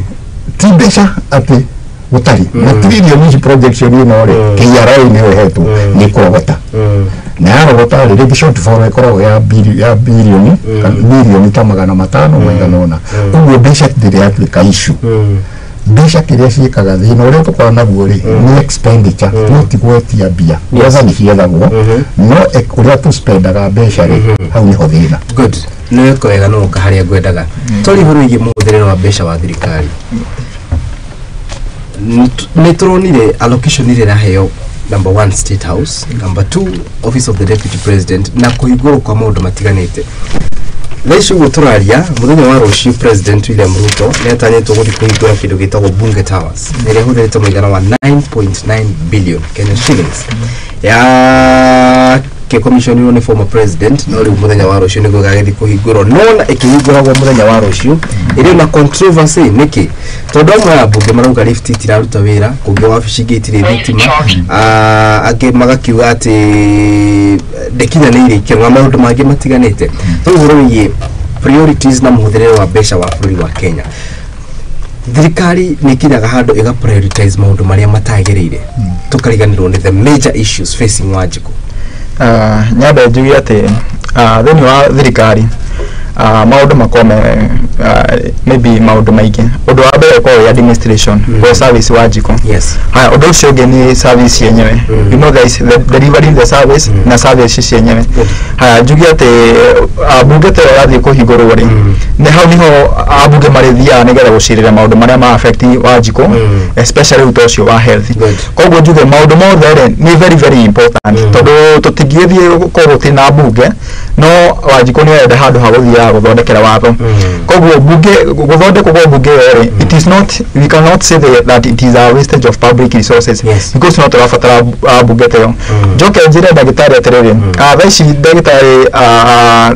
ti mbeca atĩ gũtarĩ na trillion ici projection ĩno rĩ KRA nĩyo ĩhetwo nĩ kũrogota, na yarogota rĩ rĩngĩ shortfall ĩkoragwo ya bilioni milioni ta 500 maigana ũna. Ũguo mbeca ndĩrĩ yatuĩka issue. Mbeca kĩrĩa ciĩkaga thĩna ũrĩa tũkoragwo naguo rĩ nĩ expenditure, no ti gwetia mbia. Mbeca nĩ ciethagwo, no ũrĩa tũspendaga mbeca rĩ hau nĩho thĩna. Good. Nĩ weka wega no ũka harĩa ngwendaga. Twarĩ igũrũ wĩgiĩ mũhũthĩrĩre wa mbeca wa thirikari, nĩ tũronire allocation ĩrĩa ĩraheo number 1 State House, number 2 Office of the Deputy President, na kũhingũrwo kwa maũndũ matiganĩte. Thaa ici ũguo tũraria, mũthenya wa rũciũ President William Ruto nĩ atanyĩtwo gũthiĩ kũhingũra kĩndũ gĩtagwo Bunge Towers, ĩrĩa ĩhũthĩrĩte mũigana wa 9.9 billion Kenya shillings, ya gĩkomiconirwo nĩ former president, no rĩu mũthenya wa rũciũ nĩguo ĩgagĩthiĩ kũhingũrwo. No na ĩkĩhingũragwo mũthenya wa rũciũ ĩrĩ na controversy. Nĩkĩ? Tondũ amwe a mbunge marauga lift itiraruta wĩra, kũngĩ wabici ingĩ itirĩ thitima, angĩ magakiuga atĩ ndĩkinyanĩirie ikĩro na maũndũ mangĩ matiganĩte. Rĩu ũhoro wĩgiĩ priorities na mũhũthĩrĩre wa mbeca wa bũrũri wa Kenya, thirikari nĩ ĩkinyaga handũ ĩga prioritize maũndũ marĩa matagĩrĩire, tũkariganĩrwo nĩ the major issues facing Wanjikũ. Nyambe njuge atĩ thĩinĩ wa thirikari maũndũ makoragwo me maybe maũndũ maingĩ. Ũndũ wa mbere ũkoragwo wĩ administration, kwa service Wanjikũ. Haya, ũndũ ũcio ũngĩ nĩ service yenyewe. You know there is the delivering the service na service cienyewe. Haya, njuge atĩ bunge ta ĩyo yathiĩ kũhingũrwo rĩ, nĩ hau niho ambunge marĩthiaga nĩgetha gũcirĩra maũndũ marĩa ma affect Wanjikũ, especially ũndũ ũcio wa health. Koguo njuge maũndũ mothe rĩ nĩ very very important, tondũ tũtingĩthiĩ gũkorwo gũtirĩ na bunge, no Wanjikũ nĩ arenda handũ ha gũthiaga gũthondekera watho. Koguo bunge gũthondekwo kwa bunge ĩyo rĩ, it is not, we cannot say that it is a wastage of public resources, because no tũrabatara bunge ta ĩyo. Njoke njĩre ndagĩtarĩ atĩrĩrĩ, thaa ici ndagĩtarĩ,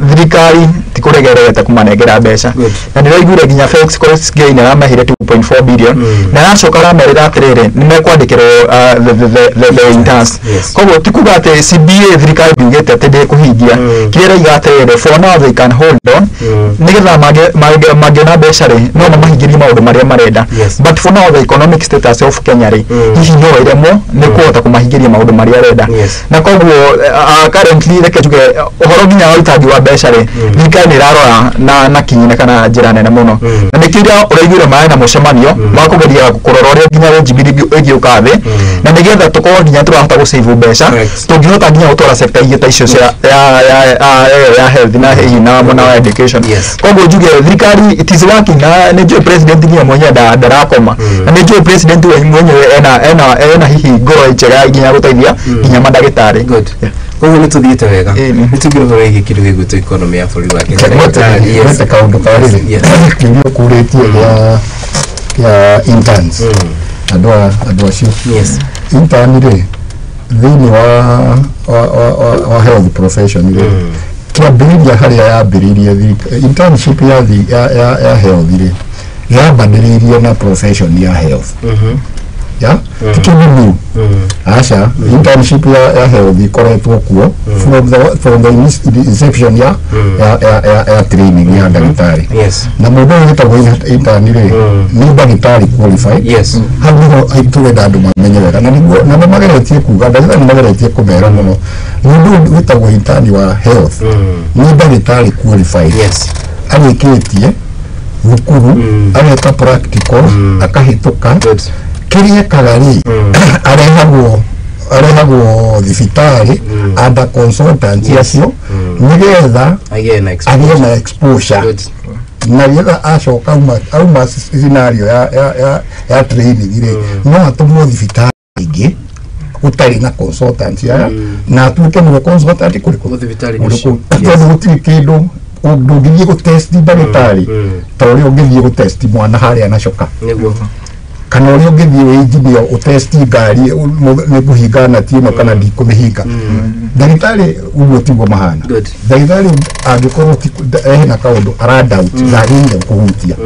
thirikari ti kũregererete kũmanengera mbeca, na nĩraiguire nginya Felix Koskei nĩ aramahire 2.4 billion, na aracoka aramerĩra atĩrĩrĩ nĩ mekwandĩkĩrwo the interns. Koguo ti kuga atĩ CBA thirikari ndiugĩte atĩ ndĩkũhingia, kĩrĩa ĩrauga atĩrĩrĩ for now they can hold on, nĩgetha mangĩona mbeca rĩ no mamahingĩrie maũndũ marĩa marenda. But for now the economic status of Kenya rĩ, hihi no ĩremwo nĩ kũhota kũmahingĩria maũndũ marĩa arenda. Na koguo currently reke njuge ũhoro nginya wa ũitangi wa mbeca rĩ, thirikari nĩ ĩrarora na kinyi na kana njĩra nene mũno, na nĩkĩo ira ũraiguire marĩ na mũcemanio wa kũgeria kũrora ũrĩa nginya wage bill ĩngĩũka thĩ, na nĩgetha tũkorwo nginya tũrahota gũsave mbeca, tũngĩhota nginya gũtwara sector ingĩ ta icio cia ya health na hihi na mwena wa education. Koguo njuge thirikari it is working, na nĩ njũĩ president nginya mwenyewe ndarakoma, na nĩ njũĩ president we mwenyewe ena hihi ngoro njega nginya gũteithia nginya mandagĩtarĩ. Good. Koguo nĩ tũthiĩte wega, nĩ tũngĩrora ũhoro wĩgiĩ kĩndũ gĩgwĩtwo economy ya bũrũri wa Kenya. Gwete kaũndũ ka rĩrĩ kĩũria ũkũrĩtie kĩa interns, andũ acio intern rĩ thĩinĩ wa health profession rĩ, kĩambĩrĩria harĩa yambĩrĩirie internship ya health rĩ, yambanĩrĩirie na profession ya health. Ya ti kĩndũ new. Aca, internship ya health ikoretwo kuo from the inception ya training ya ndagĩtarĩ. Na mũndũ ũyũ wĩtagwo intern rĩ, nĩ ndagĩtarĩ qualified. Hau nĩho tũrenda andũ mamenye wega, na nĩguo na nĩ mageretie kuga, ndagĩtarĩ nĩ mageretie kũmera mũno, mũndũ ũyũ wĩtagwo intern wa health nĩ ndagĩtarĩ qualified, arĩkĩtie thukuru, ageka practicals, akahĩtũka. Kĩrĩa ekaga rĩ, arehagwo thibitarĩ under consultants acio nĩgetha agĩe na agĩe na exposure, na rĩetha acoka auma scenario ya training rĩ, no atũmwo thibitarĩ ĩngĩ gũtarĩ na consultant aya, na atuĩke nĩwe consultant kũrĩkũ? Thibitarĩ. Kũrĩkũ? Tondũ gũtirĩ kĩndũ ndũngĩthiĩ gũtest ndagĩtarĩ ta ũrĩa ũngĩthiĩ gũtest mwana harĩa na coka, kana ũrĩa ũngĩthiĩ wĩ engineer ũtesti ngari nĩ kũhinga nati ĩno kana ndikũmĩhinga. Ndagĩtarĩ ũguo tiguo mahana. Ndagĩtarĩ angĩkorwo hena kaũndũ aradoubt, ndagĩrĩire kũhutia.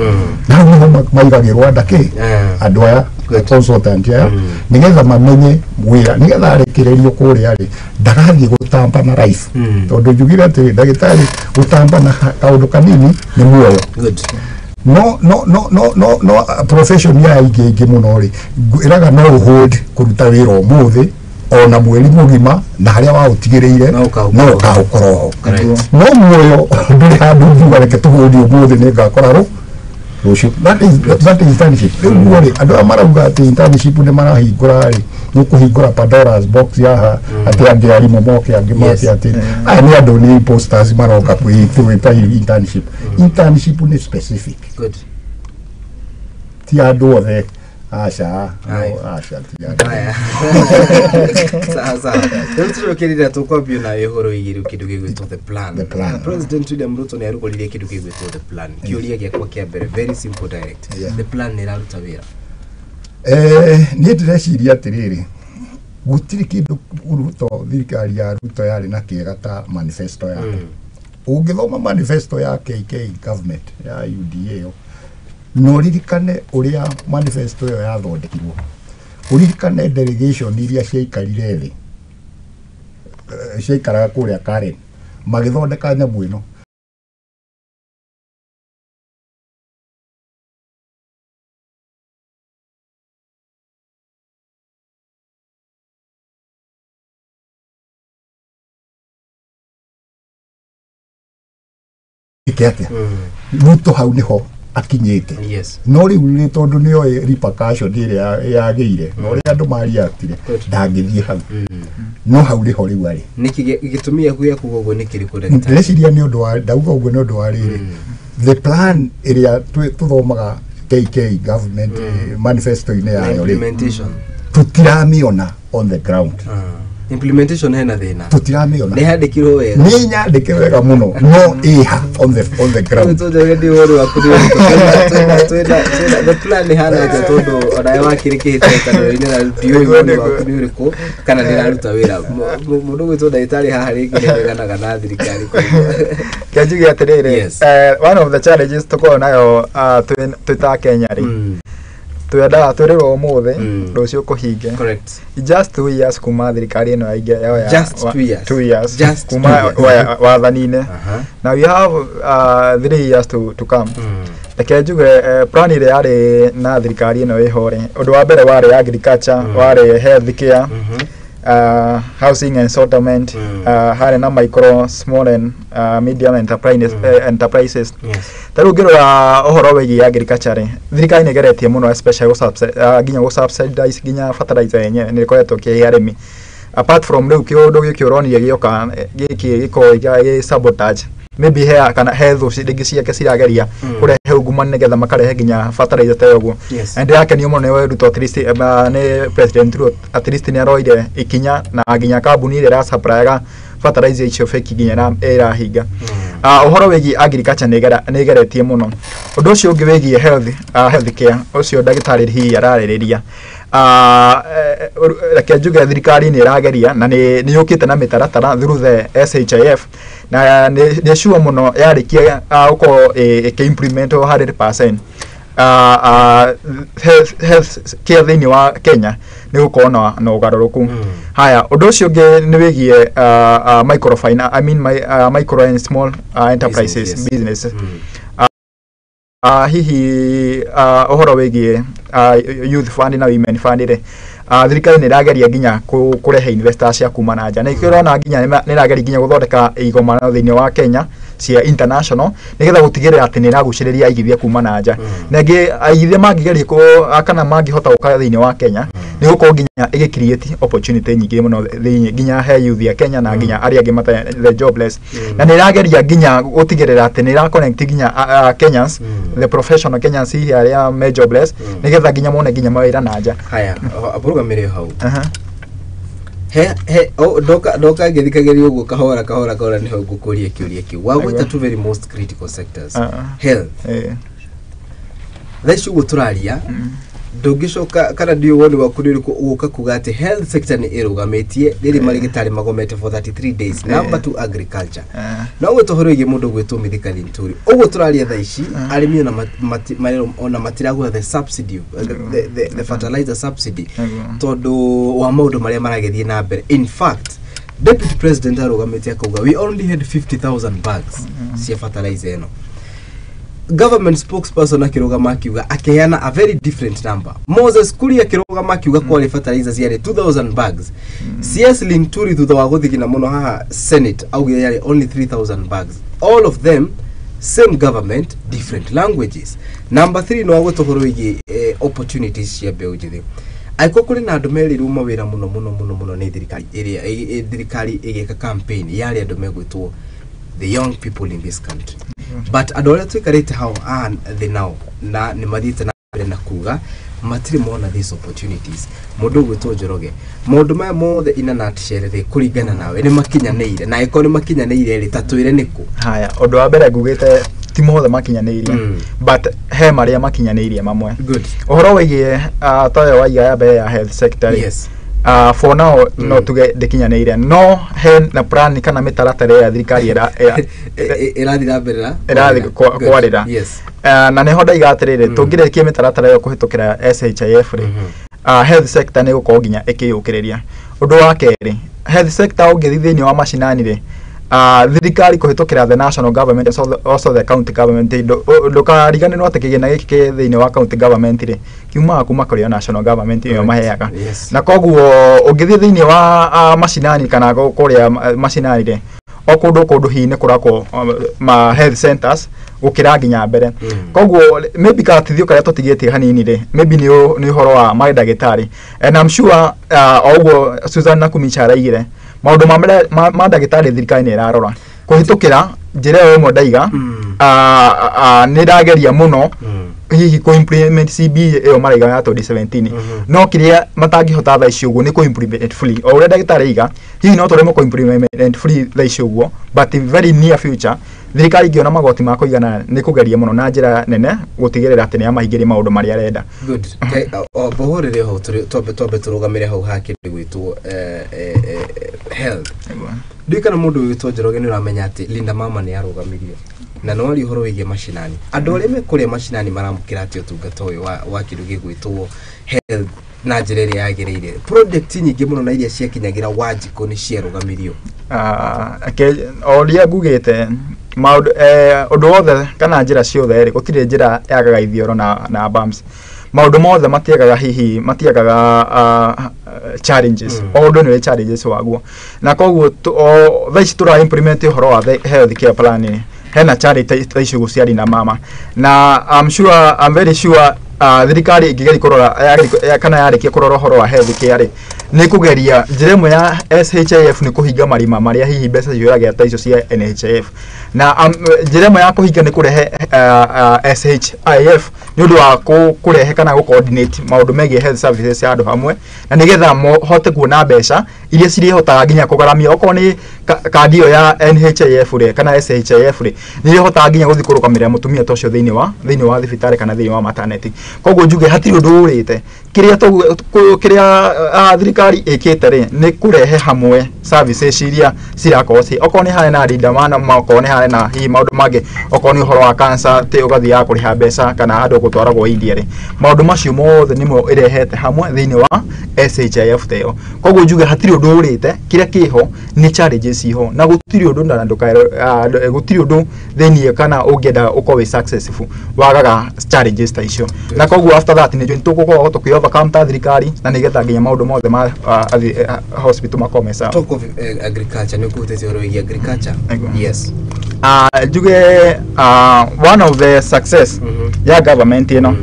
Na hau nĩho maigagĩrwo anda kĩ andũ aya, consultant aya, nĩgetha mamenye wĩra, nĩgetha arekererio kũrĩa rĩ, ndagathiĩ gũtamba na life. Tondũ njugire atĩrĩ, ndagĩtarĩ gũtamba na kaũndũ kanini nĩ muoyo. No profession ya ingĩ mũno rĩ, ĩraga no ũhold kũruta wĩra ũmũthĩ ona mweri mũgima, na harĩa waũtigĩrĩire No ũkaũkorwo. no ũkaũkorwo ho. Correct. No muoyo ndũrĩ handũ ngiuga reke tũhũndi ũmũthĩ nĩ ngakora rũciũ. That is internship. Rĩu guo rĩ, andũ aya marauga atĩ internship nĩ marahingũra rĩ, nĩ kũhingũra Pandora's box haha, atĩ angĩ arimũ moke, angĩ moke, atĩ aya nĩ andũ nĩ imposters maroka kwĩta internship. Internship nĩ specific. Ti andũ othe, aca. Aye. No, aca, ti andũ. Haya. Sawa sawa. Rĩu tũcokerera tũkwambio nawe ũhoro wĩgiĩ rĩu kĩndũ gĩgwĩtwo the plan. The plan. President William Ruto nĩ arugũririe kĩndũ gĩgwĩtwo the plan. Kĩũria gĩakwa kĩa mbere, very simple, direct. The plan nĩ ĩraruta wĩra? Niĩ ndĩreciria atĩrĩrĩ, gũtirĩ kĩndũ Ruto, thirikari ya Ruto yarĩ na kĩega ta manifesto yake. Ũngĩthoma manifesto ya KK government ya UDA ĩyo, na ũririkane ũrĩa manifesto ĩyo yathondekirwo, ũririkane delegation iria ciaikarire thĩ, ciaikaraga kũrĩa Karen magĩthondeka nyamũ ĩno. Ĩke atĩa? Ruto hau nĩho akinyĩte. No rĩu nĩ tondũ nĩoĩ repercussion ĩrĩa yagĩire na ũrĩa andũ mariatire, ndangĩthiĩ hau. No hau nĩho rĩu arĩ. Nĩkĩ gĩtũmi gĩaku gĩa kuga ũguo nĩ kĩrĩkũ, ndagĩtarĩ? Ndĩreciria nĩ ũndũ wa ndauga ũguo nĩ ũndũ wa rĩrĩ, the plan ĩrĩa tũthomaga KK government manifesto-inĩ Na yayo rĩ, implementation. tũtiramĩona on the ground. Implementation hena thĩna. Tũtiramĩona. Nĩ handĩkirwo wega. Nĩ nyandĩke wega mũno, no ĩha on the ground? Tũnjage ndĩ ũhoro waku nĩ ũrĩkũ? Twĩna the plan ĩhana atĩa, tondũ onawe wakĩrĩ kĩhĩtahĩtano-inĩ na ndiũĩ woni waku nĩ ũrĩkũ kana nĩ ĩraruta wĩra? Mũndũ gwĩtwo ndagĩtarĩ haha rĩngĩ nĩ areganaga na thirikari koguo. Kĩa njuge atĩrĩrĩ, one of the challenges tũkoragwo nayo twĩ ta Kenya rĩ, twendaga twĩrĩrwo ũmũthĩ, rũciũ kũhinge. Just 2 years kuma thirikari ĩno yaingia yoya Just 2 years. 2 years Just kuma 2 years. Wathani-inĩ. Now we have 3 years to come. Reke njuge, plan ĩrĩa yarĩ na thirikari ĩno ĩho rĩ, ũndũ wa mbere warĩ agriculture, warĩ health care, housing and settlement, harĩ na micro, small and medium enterprises, enterprises. Ta rĩu ngĩrora ũhoro wĩgiĩ agriculture rĩ, thirikari nĩ ĩgeretie mũno, especially nginya gũ-subsidize nginya fertilizer yenyewe nĩ ĩkoretwo ĩkĩhe arĩmi, apart from rĩu kĩũndũ gĩkĩ ũronire gĩoka gĩkĩ gĩkorwo gĩ sabotage, maybe he kana he thũ rĩngĩ ciake cirageria kũrehe ungumania nĩgetha makarehe nginya fertilizer ta ũguo. Na ndĩrakenio mũno nĩ Ruto, at least nĩ President Ruto, at least nĩ aroire ikinya na nginya kambuni ĩrĩa ĩrasupplyga fertilizer icio fake nginya ĩrahinga. Ũhoro wĩgiĩ agriculture nĩ ĩgeretie mũno. Ũndũ ũcio ũngĩ wĩgiĩ health care, ũcio ndagĩtarĩ hihi ararĩrĩria, reke njuge thirikari nĩ ĩrageria na nĩ yũkĩte na mĩtaratara through the SHIF, na nĩ sure mũno yarĩkia gũkorwo ĩkĩ implement 100%. health care thĩinĩ wa Kenya nĩ gũkorwo na ũgarũrũku. Haya, ũndũ ũcio ũngĩ nĩ wĩgiĩ microfinance, I mean micro and small enterprises business. Hihi ũhoro wĩgiĩ youth fund na women fund rĩ, thirikari nĩ ĩrageria nginya kũrehe investors cia kuma na nja, na nĩkĩo ũrona nginya nĩ ĩrageria nginya gũthondeka igomano thĩinĩ wa Kenya cia international nĩgetha gũtigĩrĩra atĩ nĩ ĩragucĩrĩria aigithia kuma na nja. Na ĩngĩ aigithia mangĩgeria kana mangĩhota gũka thĩinĩ wa Kenya nĩ gũkorwo nginya ĩgĩ create opportunity nyingĩ mũno thĩinĩ nginya he youth ya Kenya na nginya arĩa angĩ matarĩ the jobless. Na nĩ ĩrageria nginya gũtigĩrĩra atĩ nĩ ĩra connect nginya Kenyans, the professional Kenyans hihi arĩa me jobless, nĩgetha nginya mone nginya mawĩra na nja. Haya, mũrũgamĩre hau. He ndoka ngĩthikagĩrĩria ũguo kahora kahora kahora nĩho ngũkũria kĩũria kĩu. Wagweta two very most critical sectors. Health. Thaa ici ũguo tũraria ndũngĩcoka kana ndiũ woni waku nĩ ũrĩkũ ũgũka kuga atĩ health sector nĩ ĩrũgamĩtie rĩrĩ marĩgĩtarĩ magomete for 33 days. Number 2, agriculture. No ũguo ũhoro wĩgiĩ mũndũ ũgwĩtwo Mithika Linturi. Ũguo tũraria thaa ici arĩmi ona matiragũra the subsidy, the fertilizer subsidy tondũ wa maũndũ marĩa maragĩthiĩ na mbere. In fact, Deputy President arũgamĩte akauga we only had 50,000 bags cia fertilizer ĩno. Government spokesperson akĩrũgama akiuga akĩheana a very different number. Moses Kuria akĩrũgama akiuga kwarĩ fertilizer ciarĩ 2000 bags. CS Linturi thutha wa gũthigina mũno haha Senate augire yarĩ only 3000 bags. All of them same government, different languages. Number 3 no agwetwo ũhoro wĩgiĩ opportunities cia mbeũ njĩthĩ. Angĩkorwo kũrĩ na andũ merirwo mawĩra mũno mũno mũno mũno nĩ thirikari ĩrĩa thirikari ĩgĩka campaign yarĩ andũ megwĩtwo the young people in this country. But andũ arĩa tũikarĩte hau thĩ nao na nĩ mathiĩte na mbere na kuga matirĩ mona these opportunities. Mũndũ ũgwĩtwo Njoroge, maũndũ maya mothe in a nutshell rĩ, kũringana nawe nĩ makinyanĩire, na angĩkorwo nĩ makinyanĩire rĩ, ta twĩre nĩkũ? Haya, ũndũ wa mbere ngugĩte ti mothe makinyanĩirie, but he marĩa makinyanĩirie mamwe. Good. Ũhoro wĩgiĩ toyo waiga ya mbere ya health sector rĩ, yes. For now no tuge ndĩkinyanĩire, no he na plan kana mĩtaratara ya thirikari ĩrathiĩ na mbere ĩrathiĩ kwarĩra. Na nĩho ndaiga atĩrĩrĩ, tũngĩrĩkia mĩtaratara ĩyo kũhĩtũkĩra SHIF rĩ, health sector nĩ gũkorwo nginya ĩkĩyũkĩrĩria. Ũndũ wa kerĩ, health sector ũngĩthiĩ thĩinĩ wa macinani rĩ, thirikari kũhĩtũkĩra the national government also the county government, ndũkariganĩrwo atĩ kĩgĩna gĩkĩ kĩ thĩinĩ wa county government rĩ kiumaga kuma kũrĩ national government ĩyo maheaga. Na koguo ũngĩthiĩ thĩinĩ wa macinani kana kũrĩa macinani rĩ, o kũndũ hihi nĩ kũrakwo ma health centers gũkĩra nginya mbere. Koguo maybe karatithio karĩa tũtigĩtie hanini rĩ, maybe nĩ ũhoro wa mandagĩtarĩ, and I'm sure o ũguo Susan Nakhumicha araigire maũndũ ma ndagĩtarĩ thirikari nĩ ĩrarora kũhĩtũkĩra njĩra ĩyo ĩmwe ndaiga, nĩ ĩrageria mũno hihi kũ implement CB ĩyo maraiga ya 2017, no kĩrĩa matangĩhota thaa ici ũguo nĩ kũ implement fully. O ũrĩa ndagĩtarĩ aiga, hihi no tũremwo kũ implement fully thaa ici ũguo, but in very near future thirikari ĩngĩona magoti ma kũigana nĩ kũgeria mũno na njĩra nene gũtigĩrĩra atĩ nĩ yamahingĩria maũndũ marĩa arenda. Good. Mbũhũrĩre hau, twambe tũrũgamĩre hau ha kĩndũ gwĩtwo health. Ndiũĩ kana mũndũ ũgwĩtwo Njoroge nĩ ũramenya atĩ Linda Mama nĩ arũgamirio na no arie ũhoro wĩgiĩ macinani. Andũ arĩa me kũrĩa macinani maramũkĩra atĩ ũtungata ũyũ wa kĩndũ gĩgwĩtwo health na njĩra ĩrĩa yagĩrĩire. Project nyingĩ mũno na iria ciakinyagĩra Wanjikũ nĩ ciarũgamirio. O ũrĩa ngugĩte maũndũ ũndũ wothe kana njĩra ciothe rĩ, gũtirĩ njĩra yagaga ithioro na bumps. Maũndũ mothe matiagaga hihi matiagaga challenges. O ũndũ nĩ ũrĩ challenges waguo, na koguo thaa ici tũra implement ũhoro wa health care plan hena charity thaa ici ũguo cia Linda Mama, na I'm sure, I'm very sure thirikari ĩngĩgeria kũrora kana yarĩkia kũrora ũhoro wa health care rĩ, nĩ kũgeria njĩra ĩmwe ya SHIF nĩ kũhinga marima marĩa hihi mbeca ciũragĩra ta icio cia NHIF, na njĩra ĩmwe ya kũhinga nĩ kũrehe SHIF nĩ ũndũ wa kũrehe kana gũ coordinate maũndũ megiĩ health services ya andũ hamwe, na nĩgetha mohote kuona mbeca iria cirĩhotaga nginya kũgaramia okorwo nĩ kandi ĩyo ya NHIF rĩ kana SHIF rĩ, nĩ ĩhotaga nginya gũthiĩ kũrũgamĩrĩra mũtumia ta ũcio thĩinĩ wa thibitarĩ kana thĩinĩ wa maternity. Koguo njuge hatirĩ ũndũ ũrĩte, kĩrĩa thirikari ĩkĩte rĩ nĩ kũrehe hamwe services iria cirakorwo ci okorwo nĩ harĩ na Linda Mama, okorwo nĩ harĩ na hihi maũndũ mangĩ, okorwo nĩ ũhoro wa cancer tĩ ũgathiaga kũrĩha mbeca kana andũ gũtwaragwo India rĩ, maũndũ macio mothe nĩmo ĩrehete hamwe thĩinĩ wa SHIF ta ĩyo. Koguo njuge hatirĩ ũndũ ũrĩte, kĩrĩa kĩho nĩ challenges ciho, na gũtirĩ ũndũ na gũtirĩ ũndũ thĩinĩ kana ũngĩenda ũkorwo wĩ successful wagaga challenges ta icio. Na koguo after that nĩ tũgũkorwo tũkĩ overcome ta thirikari, na nĩgetha nginya maũndũ mothe ma hospital makorwo me sawa. Talk of agriculture, nĩ ũkũhutĩtie ũhoro wĩgiĩ agriculture. Yes. Njuge one of the success ya government ĩno,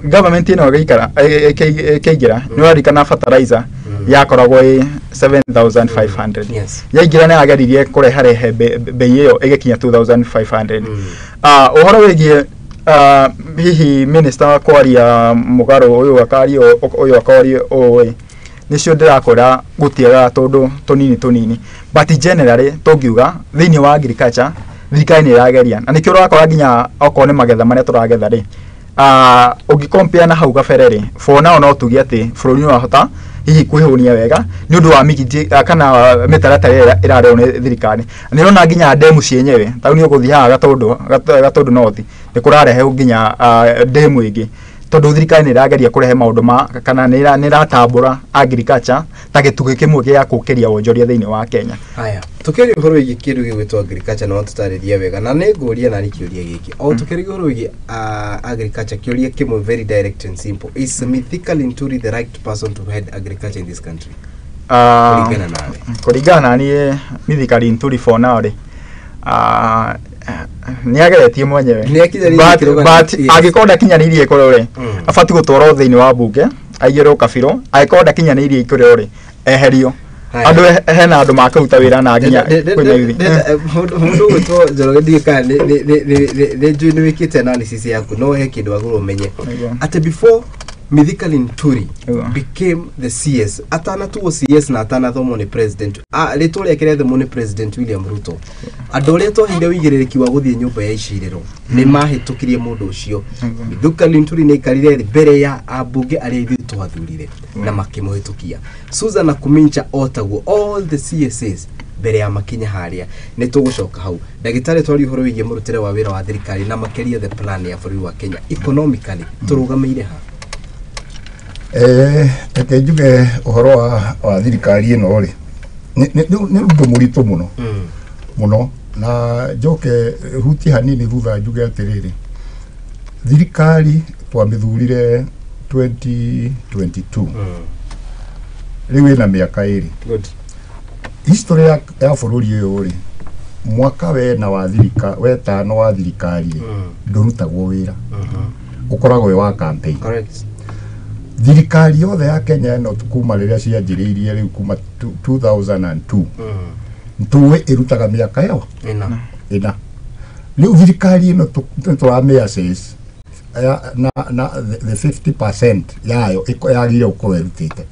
government ĩno ĩgĩikara ĩkĩingĩra, nĩ ũraririkana fertilizer yakoragwo ĩ 7500. Yaingĩra nĩ yageririe kũreharehe bei ĩyo ĩgĩkinya 2500. Ũhoro wĩgiĩ hihi minister kwaria mũgarũ ũyũ akaria ũyũ akaria ũũ ĩ, nĩcio ndĩrakora gũtiagaga tũndũ tũnini tũnini, but generally tũngiuga thĩinĩ wa agriculture thirikari nĩ ĩrageria, na nĩkĩo ũrakora nginya okorwo nĩ magetha marĩa tũragetha rĩ, ũngĩcompare na hau kabere rĩ, for now no tuge atĩ bũrũri nĩ wahota hihi kwĩhũnia wega nĩ ũndũ wa migiti kana mĩtaratara ĩrĩa ĩrarehwo nĩ thirikari. Nĩ ũrona nginya ndemu cienyewe, ta rĩu nĩ ũgũthiĩ haha Gatũndũ North nĩ kũrarehwo nginya ndemu ĩngĩ, tondũ thirikari nĩ ĩrageria kũrehe maũndũ ma kana nĩ ĩratambũra agriculture ta gĩtugĩ kĩmwe gĩa kũkĩria wonjoria thĩinĩ wa Kenya. Haya, tukĩaria ũhoro wĩgiĩ kĩndũ gĩgwĩtwo agriculture no tũtarĩrie wega, na nĩ ngũria narĩ kĩũria gĩkĩ. O tukĩaria ũhoro wĩgiĩ agriculture, kĩũria kĩmwe very direct and simple: is Mithika Linturi the right person to head agriculture in this country? Kũringana nawe. Kũringana na niĩ, Mithika Linturi for now rĩ, nĩ ageretie mwenyewe. Nĩ akinyanĩirie ikĩro But angĩkorwo ndakinyanĩirie ikĩro rĩ, abatiĩ gũtwarwo thĩinĩ wa bunge aigĩrwo kabirũ. Angĩkorwo ndakinyanĩirie ikĩro rĩ, eherio. Andũ hena andũ makũruta wĩra na nginya kwĩna ithi. Mũndũ ũgwĩtwo Njoroge, ndiũĩ kana nĩ njũĩ nĩ wĩkĩte analysis yaku, no he kĩndũ wagĩrĩirwo ũmenye atĩ before Mithika Linturi became the CS, atanatuo CS na atanathomwo nĩ president, rĩtwa rĩake rĩathomwo nĩ President William Ruto, andũ arĩa twaheire ũigĩrĩrĩki wa gũthiĩ nyũmba ya icirĩro nĩ mahĩtũkirie mũndũ ũcio. Mithika Linturi nĩ aikarire mbere ya ambunge arĩa ithuĩ twathurire na makĩmũhĩtũkia. Susan Nakhumicha otaguo, all the CSs mbere ya makinya harĩa. Nĩ tũgũcoka hau, ndagĩtarĩ, twaria ũhoro wĩgiĩ mũrutĩre wa wĩra wa thirikari na makĩria the plan ya bũrũri wa Kenya economically, tũrũgamĩire ha? Reke njuge ũhoro wa thirikari ĩno rĩ, nĩ ũndũ mũritũ mũno mũno, na njoke hutie hanini thutha njuge atĩrĩrĩ, thirikari twamĩthurire 2022, rĩu ĩna mĩaka 2. History ya bũrũri ũyũ rĩ, mwaka wena wa thirika wetano wa thirikari rĩ, ndũrutagwo wĩra, ũkoragwo wĩ wa campaign. Thirikari yothe ya Kenya ĩno kuma rĩrĩa cianjĩrĩirie rĩu kuma 2002, tũĩ ĩrutaga mĩaka ĩyo Ĩna. Ĩna. Rĩu thirikari ĩno tũramĩ assess na the 50% yayo yagĩrĩire gũkorwo ĩrutĩte,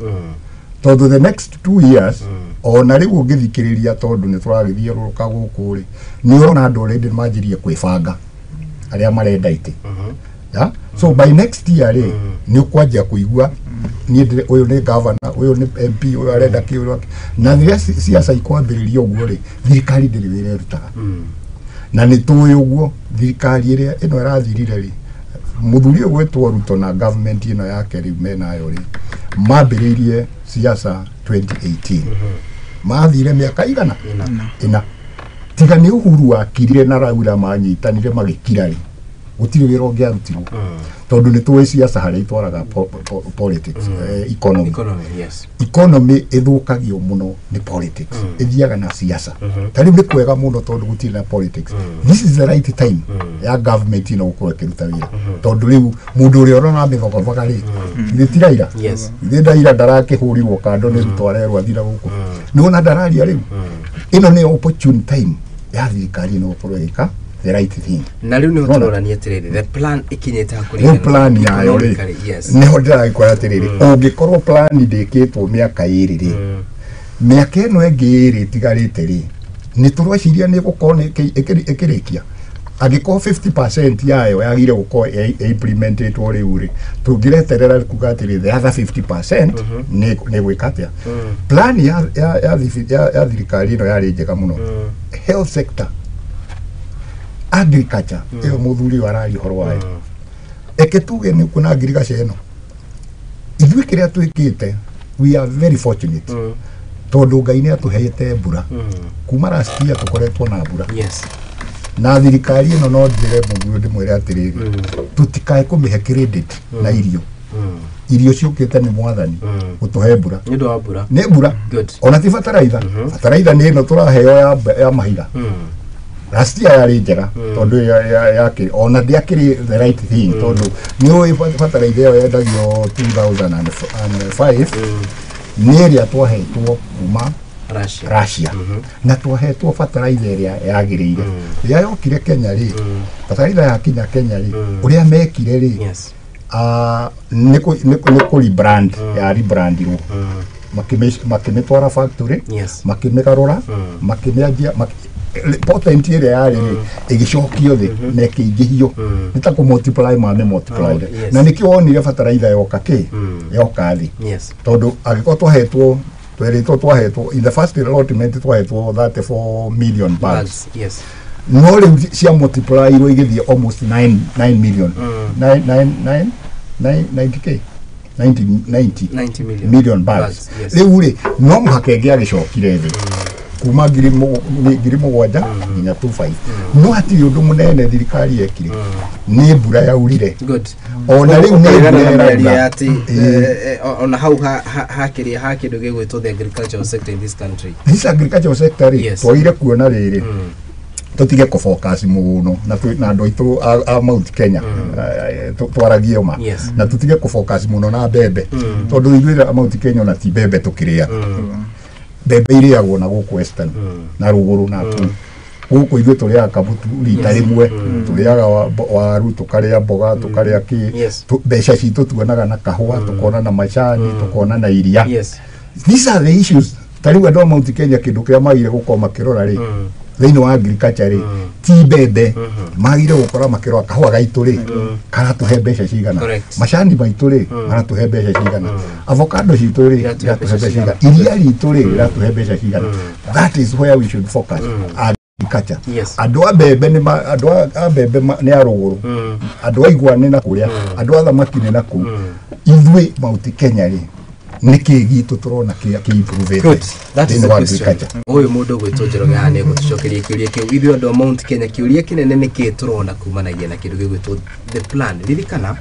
tondũ the next 2 years ona rĩu ũngĩthikĩrĩria, tondũ nĩ tũragĩthiũrũrũka gũkũ rĩ, nĩ ũrona andũ already manjirie kwĩbanga arĩa marenda itĩ. Yeah? So by next year rĩ, nĩ ũkwanjia kũigua niĩ ũyũ nĩ governor, ũyũ nĩ MP, ũyũ arenda kĩ, ũyũ na rĩrĩa ciaca ikwambĩrĩria ũguo rĩ, thirikari ndĩrĩ wĩra ĩrutaga. Na nĩ tũĩ ũguo thirikari ĩrĩa ĩno ĩrathirire rĩ, mũthuri ũyũ gwĩtwo Ruto na government ĩno yake rĩu menayo rĩ, mambĩrĩirie siasa 2018, mathire mĩaka igana ĩna. Tiga nĩ Uhuru wakirire na Raila manyitanire magĩkira rĩ, gũtirĩ wĩra ũngĩarutirwo, tondũ nĩ tũĩ siasa harĩa itwaraga politics, economy. Economy, yes. Economy ĩthũkagio mũno nĩ politics, ĩthiaga na siasa. Ta rĩu nĩ kwega mũno tondũ gũtirĩ na politics. This is the right time ya government ĩno gũkorwo ĩkĩruta wĩra, tondũ rĩu mũndũ ũrĩa ũrona mĩthogothoga rĩ, githĩ ti Raila? Yes. Githĩ Raila ndarakĩhũrirwo kando nĩ Ruto arerwo athira gũkũ? Nĩwona ndararia rĩu. Ĩno nĩ opportune time ya thirikari ĩno gũkorwo ĩgĩka the right thing. Na rĩu nĩho Nona. tũrorania atĩrĩrĩ, the plan ĩkinyĩte ha Rĩu plan yayo rĩ, economically, yes. nĩho ndĩragĩkwĩra atĩrĩrĩ, ũngĩkorwo plan ndĩkĩtwo mĩaka 2 rĩ, mĩaka ĩno ĩngĩ 2 ĩtigarĩte rĩ, nĩ tũreciria nĩ gũkorwo nĩ ĩkĩrĩkia. Angĩkorwo 50% yayo yagĩrĩire gũkorwo ĩ implementetwo rĩu rĩ, tũngĩreterera kuga atĩrĩ the other 50% nĩ gwĩka atĩa? Plan ya thirikari ĩno yarĩ njega mũno. Health sector, Agriculture ĩyo mũthuri ũyũ araria ũhoro wayo. Eke tuge nĩ kuna agriculture ĩno ithuĩ kĩrĩa twĩkĩte, we are very fortunate tondũ Ngai nĩ atũheete mbura. Kuma last year tũkoretwo na mbura. Na thirikari ĩno no njĩre mũthuri ndĩmwĩre atĩrĩrĩ, tũtikae kũmĩhe credit na irio. Irio ciũkĩte nĩ mwathani gũtũhe mbura. Nĩ ũndũ wa mbura. Nĩ mbura. Ona ti bataraitha. Bataraitha nĩ ĩno tũraheo ya mahiga. Last year yarĩ njega tondũ yakĩrĩ ona ndĩakĩrĩ the right thing tondũ nĩ ũĩ bataraitha ĩyo yendagio 2005 nĩ ĩrĩa twahetwo kuma Russia. Na twahetwo bataraitha ĩrĩa yagĩrĩire. Rĩrĩa yokire Kenya rĩ, bataraitha yakinya Kenya rĩ, ũrĩa mekire rĩ, nĩ kũ rebrand, ya rebrandirwo. Makĩmĩtwara factory, makĩmĩgarũra, makĩmĩanjia potent ĩrĩa yarĩ rĩ ĩgĩcokio thĩ na ĩkĩingĩhio. Nĩ ta kũ multiply mamĩ multiply. Na nĩkĩo wonire bataraitha yoka kĩ yoka thĩ. Tondũ angĩkorwo twahetwo twerĩtwo twahetwo in the first allotment twahetwo 34 million bags. No rĩu cia multiply irwo igĩthiĩ almost 9 million. 9 90k 90 million bags. Rĩu rĩ no mũhaka ĩngĩ agĩcokire thĩ kuma 7,000 nginya 25. No hatirĩ ũndũ mũnene thirikari yekire nĩ mbura yaurire. Ona rĩu nĩ mbura ĩraura ona hau hakĩrĩa ha kĩndũ gĩgwĩtwo the agricultural sector in this country. This agricultural sector rĩ twagire kuona rĩrĩ tũtige kũ focus mũno na andũ aitũ a Mount Kenya twaragie ma na tũtige kũ focus mũno na mbembe tondũ ithuĩ a Mount Kenya ona ti mbembe tũkĩrĩa. Mbembe irĩagwo na gũkũ Western na rũgũrũ na kũu gũkũ ithuĩ tũrĩaga kabutu rita rĩmwe, tũrĩaga waru, tũkarĩa mboga, tũkarĩa kĩ, mbeca citũ tuonaga na kahũa, tũkona na macani, tũkona na iria. These are the issues. Ta rĩu andũ a Mount Kenya kĩndũ kĩrĩa magire gũkorwo makĩrora rĩ thĩinĩ wa agriculture rĩ ti mbembe, magire gũkorwo makĩrora kahũa gaitũ rĩ karatũhe mbeca cigana, macani maitũ rĩ maratũhe mbeca cigana, avocado citũ rĩ iratũhe mbeca cigana, iria ritũ rĩ rĩratũhe mbeca cigana. That is where we should focus. Agriculture. Andũ a mbembe nĩ andũ a mbembe nĩ a rũgũrũ, andũ a igwa nĩ na kũrĩa, andũ a thamaki nĩ na kũu. Ithuĩ Mount Kenya rĩ nĩkĩ gitũ tũrona kĩrĩa kĩ-improve-ĩte thĩinĩ wa agriculture. Ũyũ mũndũ ũgwĩtwo Njoroge haha nĩegũtũcokeria kĩũria kĩu. Ithuĩ andũ a Mount Kenya kĩũria kĩnene nĩkĩ tũrona kumanagia na kĩndũ gĩgwĩtwo the plan. Ririkana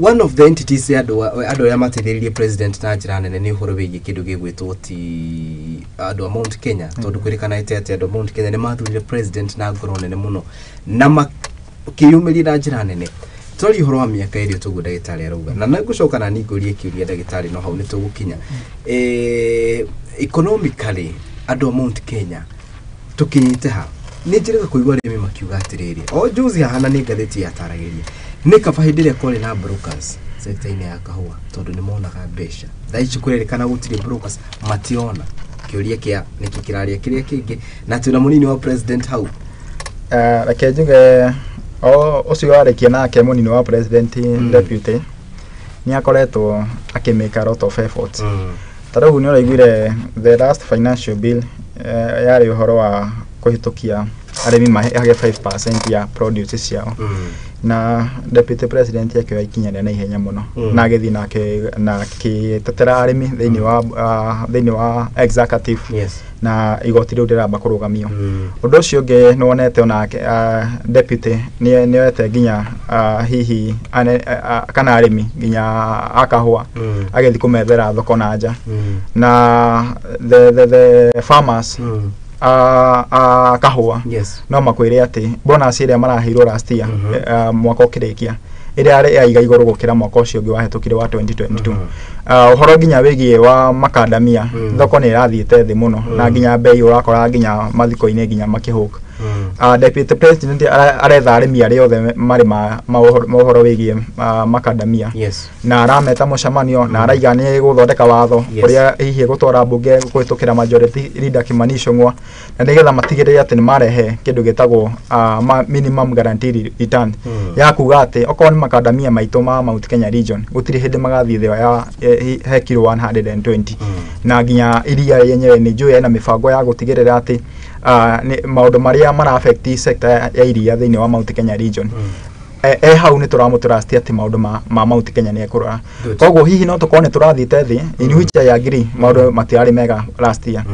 one of the entities andũ arĩa mateithĩrĩirie president na njĩra nene nĩ ũhoro wĩgiĩ kĩndũ gĩgwĩtwo ti andũ a Mount Kenya tondũ kwĩrĩkanĩte atĩ andũ a Mount Kenya nĩ mathurire president na ngoro nene mũno na makĩyumĩria na njĩra nene. Twari ũhoro wa mĩaka ĩrĩa tũguo ndagĩtarĩ arauga na nĩngũcoka na ningũrie kĩũria ndagĩtarĩ no hau nĩ tũgũkinya. Economically andũ a Mount Kenya tũkinyĩte ha? Nĩ njĩrĩga kũigua arĩmi makiuga atĩrĩrĩ, o juzi hahana nĩ ngathĩti yataragĩria nĩ kaba hĩndĩ ĩrĩa kwarĩ na brokers sector-inĩ ya kahũa tondũ nĩ monaga mbeca. Thaa ici kũrerĩkana gũtirĩ brokers, matirona. Kĩũria kĩa nĩkĩ kĩraria kĩrĩa kĩngĩ na twĩna mũnini wa president hau. Reke njuge ũcio warĩkia nake mũnini wa president deputy nĩ akoretwo akĩmake a lot of efforts. Ta rĩu nĩ ũraiguire the last financial bill yarĩ ũhoro wa kũhĩtũkia arĩmi mahage 5% ya produce ciao. Na deputy president akĩoya ikinya rĩa naihenya mũno na agĩthiĩ na akĩtetera arĩmi thĩinĩ wa executive. Na igoti rĩu rĩramba kũrũgamio. Ũndũ ũcio ũngĩ nĩ wonete onake deputy nĩ oete nginya hihi kana arĩmi nginya a kahũa agĩthiĩ kũmethera thoko na nja. Na the farmers a kahũa no makwĩre atĩ bonus ĩrĩa maraheirwo last year mwaka ũkĩrĩkia ĩrĩa yaiga igũrũ gũkĩra mwaka ũcio ũngĩ wahĩtũkire wa 2022. Ũhoro nginya wĩgiĩ wa makandamia thoko nĩ ĩrathiĩte thĩ mũno na nginya bei ũrakora nginya mathiko-inĩ nginya makĩhũka. Deputy president aretha arĩmi arĩa othe marĩ ũhoro wĩgiĩ makandamia na arameta mũcemanio na araiga nĩ gũthondeka watho ũrĩa hihi gũtwara mbunge kũhĩtũkĩra majority leader Kimani Ichung'wa na nĩgetha matigĩrĩre atĩ nĩ marehe kĩndũ gĩtagwo minimum guaranteed return ya kuga atĩ okorwo nĩ makandamia maitũ ma Mount Kenya region gũtirĩ hĩndĩ magathiĩ thĩ ya he kilo 120 na nginya iria yenyewe nĩ njũĩ ena mĩbango ya gũtigĩrĩra atĩ Maũndũ marĩa mara affect sector ya iria thĩinĩ wa Mount Kenya region. Hau nĩ tũramũtrust atĩ maũndũ ma Mount Kenya nĩ ekũrora. Koguo hihi no tũkorwo nĩ tũrathiĩte thĩ, in which I agree, maũndũ matiarĩ mega last year.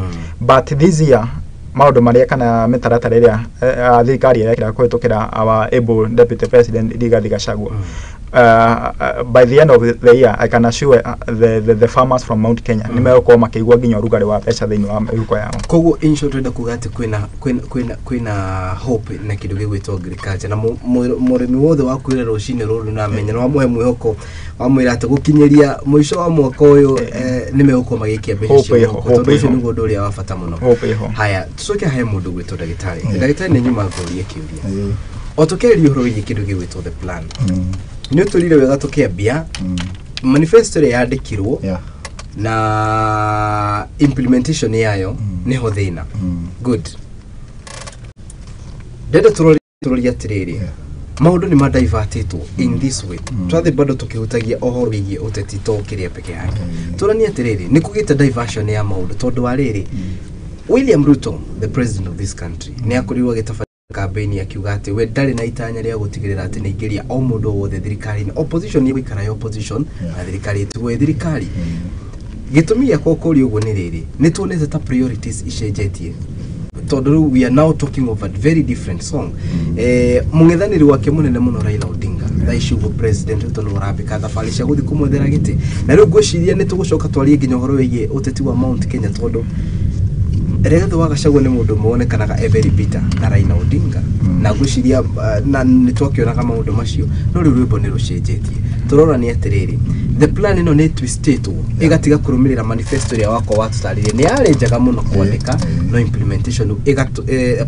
But this year maũndũ marĩa kana mĩtaratara ĩrĩa thirikari ĩrekĩra kũhĩtũkĩra our able deputy president Rigathi Gachagua, by the end of the year I can assure the farmers from Mount Kenya nĩ megũkorwo makĩigua nginya ũrugarĩ wa mbeca thĩinĩ wa mĩhuko yao. Koguo in short twenda kuga atĩ kwĩna hope na kĩndũ gĩgwĩtwo agriculture, na mũrĩmi wothe wa kwĩra rũcinĩ rũrũ na amenya nĩ wamũhe mwĩhoko, wamwĩra atĩ gũkinyĩria mũico wa mwaka ũyũ nĩ megũkorwo magĩikia mbeca cia mũhuko, tondũ ũcio nĩguo ũndũ ũrĩa wa bata mũno. Haya, tũcoke he mũndũ gwĩtwo ndagĩtarĩ. Ndagĩtarĩ, nĩ nyuma ngũrie kĩũria o tũkĩarĩria ũhoro wĩgiĩ kĩndũ gĩgwĩtwo the plan. Nĩ ũtũrire wega tũkĩambia manifesto ĩrĩa yandĩkirwo na implementation yayo nĩho thĩna. Good. Ndenda tũrorie atĩrĩrĩ, maũndũ nĩ madivertĩtwo in this way. Twathiĩ bado tũkĩhutagia ũhoro wĩgiĩ ũteti to kĩrĩa peke yake. Tũranie atĩrĩrĩ, nĩ kũgĩte diversion ya maũndũ tondũ wa rĩrĩ, William Ruto, the president of this country, nĩ akorirwo agĩtabania campaign akiuga atĩ we ndarĩ na itanya rĩa gũtigĩrĩra atĩ nĩ aingĩria o mũndũ o wothe thirikari-inĩ. Opposition nĩ ĩgũikara ya opposition na thirikari ĩtigwo ĩ thirikari. Gĩtũmi gĩakwa kũria ũguo nĩ rĩrĩ, nĩ tuonete ta priorities icenjetie, tondũ rĩu we are now talking of a very different song. Mũng'ethanĩri wake mũnene mũno Raila Odinga thaa ici ũguo president Ruto nĩ ũrambĩka thabarĩ cia gũthiĩ kũmwethera gĩtĩ, na rĩu ngwĩciria nĩ tũgũcoka twarie nginya ũhoro wĩgiĩ ũteti wa Mount Kenya, tondũ Rigathi wa Gachagua nĩ mũndũ ũmwe wonekanaga e very bitter na Raila Odinga, na ngwĩciria na nĩ twakĩonaga maũndũ macio, no rĩu rwĩmbo nĩ rũcenjetie. Tũrorania atĩrĩrĩ, the plan ĩno nĩ twistĩtwo ĩgatiga kũrũmĩrĩra manifesto ĩrĩa wakwa watũtarĩrie nĩ yarĩ njega mũno kwandĩka, no implementation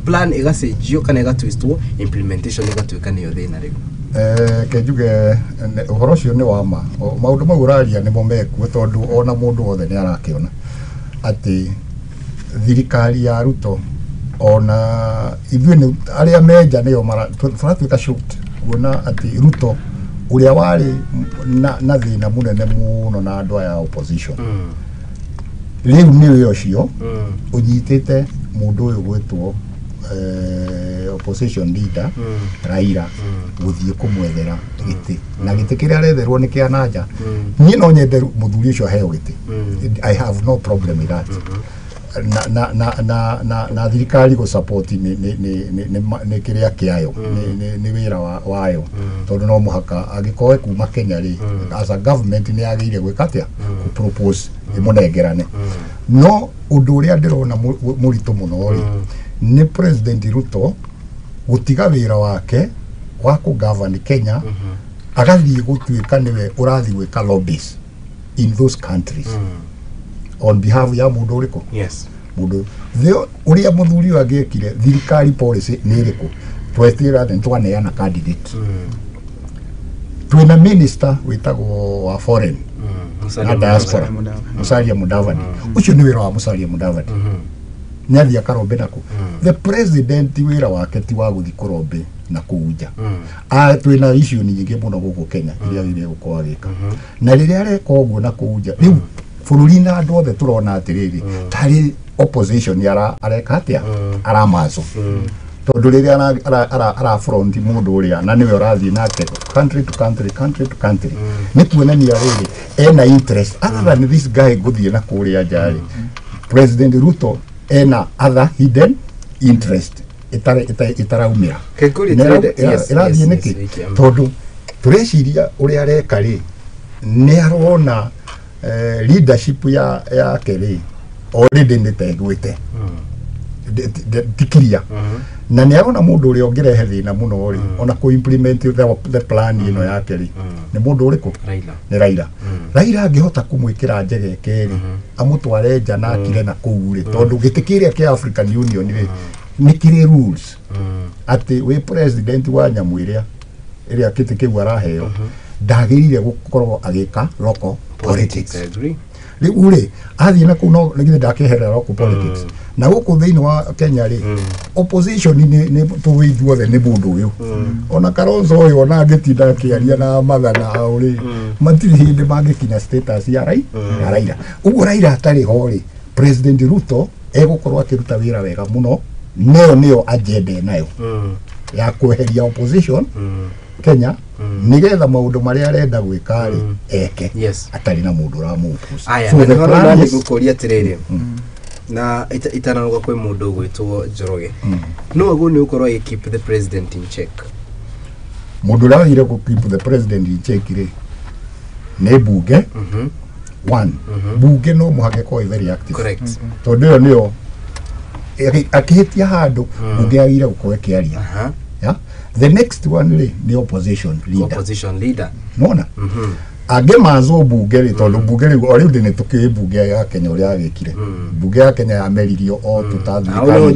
plan ĩgacenjio kana ĩgatwistwo, implementation ĩgatuĩka nĩyo thĩna rĩu. Ke njuge ũhoro ũcio nĩ wa ma. Maũndũ mau ũraria nĩmo mekuo, tondũ ona mũndũ wothe nĩ arakĩona atĩ thirikari ya Ruto ona ithuĩ nĩ arĩa menja nĩo tũratuĩka shocked kuona atĩ Ruto ũrĩa warĩ na thĩna mũnene mũno na andũ aya opposition, rĩu nĩwe ũcio ũnyitĩte mũndũ ũyũ gwĩtwo opposition leader Raila gũthiĩ kũmwethera gĩtĩ, na gĩtĩ kĩrĩa aretherwo nĩ kĩa nanja. Niĩ no nyende mũthuri ũcio aheo gĩtĩ, I have no problem with that. Na thirikari gũ support nĩ kĩrĩa kĩayo, nĩ wĩra wayo, tondũ no mũhaka angĩkorwo kuma Kenya rĩ, as a government nĩ yagĩrĩire gwĩka atĩa, kũ propose ĩmũnengerane. No ũndũ ũrĩa ndĩrona mũritũ mũno rĩ, nĩ President Ruto gũtiga wĩra wake wa kũ govern Kenya, agathiĩ gũtuĩka nĩwe ũrathiĩ gwĩka lobbies in those countries on behalf ya mũndũ ũrĩkũ. Yes. Mũndũ ũrĩa mũthuri ũyũ angĩekire, thirikari policy nĩ ĩrĩkũ? Twetĩra atĩ nĩtwaneana candidate. Twĩna minister wĩtagwo wa foreign na diaspora, Musalia Mudavadi. Ũcio nĩ wĩra wa Musalia Mudavadi, nĩ athiĩ akarombe nakũ. The president wĩra wake ti wa gũthiĩ kũrombe na kũu nja. Twĩna issue nyingĩ mũno gũkũ Kenya iria agĩrĩire gũkorwo agĩka, na rĩrĩa areka ũguo na kũu nja, rĩu bũrũri na andũ othe tũrona atĩrĩrĩ, tarĩ opposition areka atĩa, aramaco, tondũ rĩrĩa ara front mũndũ ũrĩa na nĩwe ũrathiĩ nake country to country, country to country, nĩ kuonania rĩrĩ ena interest other than this guy gũthiĩ na kũrĩa nja rĩ. President Ruto ena other hidden interest ĩtaraumĩra. Ĩrathiĩ nĩkĩ? Tondũ tũreciria ũrĩa areka rĩ, nĩ arona leadership yake rĩ already nĩ tengwĩte tikiria, na nĩ arona mũndũ ũrĩa ũngĩrehe thĩna mũno rĩ, ona kũ implement the plan ĩno yake rĩ, nĩ mũndũ ũrĩkũ? Nĩ Raila. Raila angĩhota kũmwĩkĩra njegeke rĩ, amũtware nja na akire na kũu rĩ, tondũ gĩtĩ kĩrĩa kĩa African Union rĩ nĩ kĩrĩ rules atĩ wĩ president wa nyamũ ĩrĩa ĩrĩa kĩtĩ kĩu araheo ndagĩrĩire gũkorwo agĩka local politics. Rĩu rĩ athiĩ na kũu, no nĩ ndakeherera local politics. Na gũkũ thĩinĩ wa Kenya rĩ, opposition nĩ tũĩ ithuothe nĩ mũndũ ũyũ, ona Kalonzo ũyũ ona angĩtinda akĩaria na mathana ao rĩ, matirĩ hĩndĩ mangĩkinya status ya Raila. Ũguo Raila atarĩ ho rĩ, President Ruto egũkorwo akĩruta wĩra wega mũno Nĩyo nĩyo agenda nayo ya kweheria opposition Kenya nigetha maundu maria arenda gwika ri eke atari na mundu uramuoppose. Aya, so the plan is gukuria atiriri na itanaruga kwi mundu ugwitwo Njoroge, no aguo ni ukorwo agi keep the president in check. Mundu uria wagire ku keep the president in check ri ni bunge. One, bunge no muhaka ĩkorwo very active. Correct. Tondu ĩyo nĩyo akihitia handu bunge yagire gukorwo ĩkĩaria. Yeah? The next one ri ni opposition leader. Opposition leader. Nona? Angĩmazwo bunge rĩ, tondũ bunge rĩu o rĩu nĩ tũkĩũĩ bunge ya Kenya ũrĩa yagĩkire. Bunge ya Kenya yameririo o tũtathirikari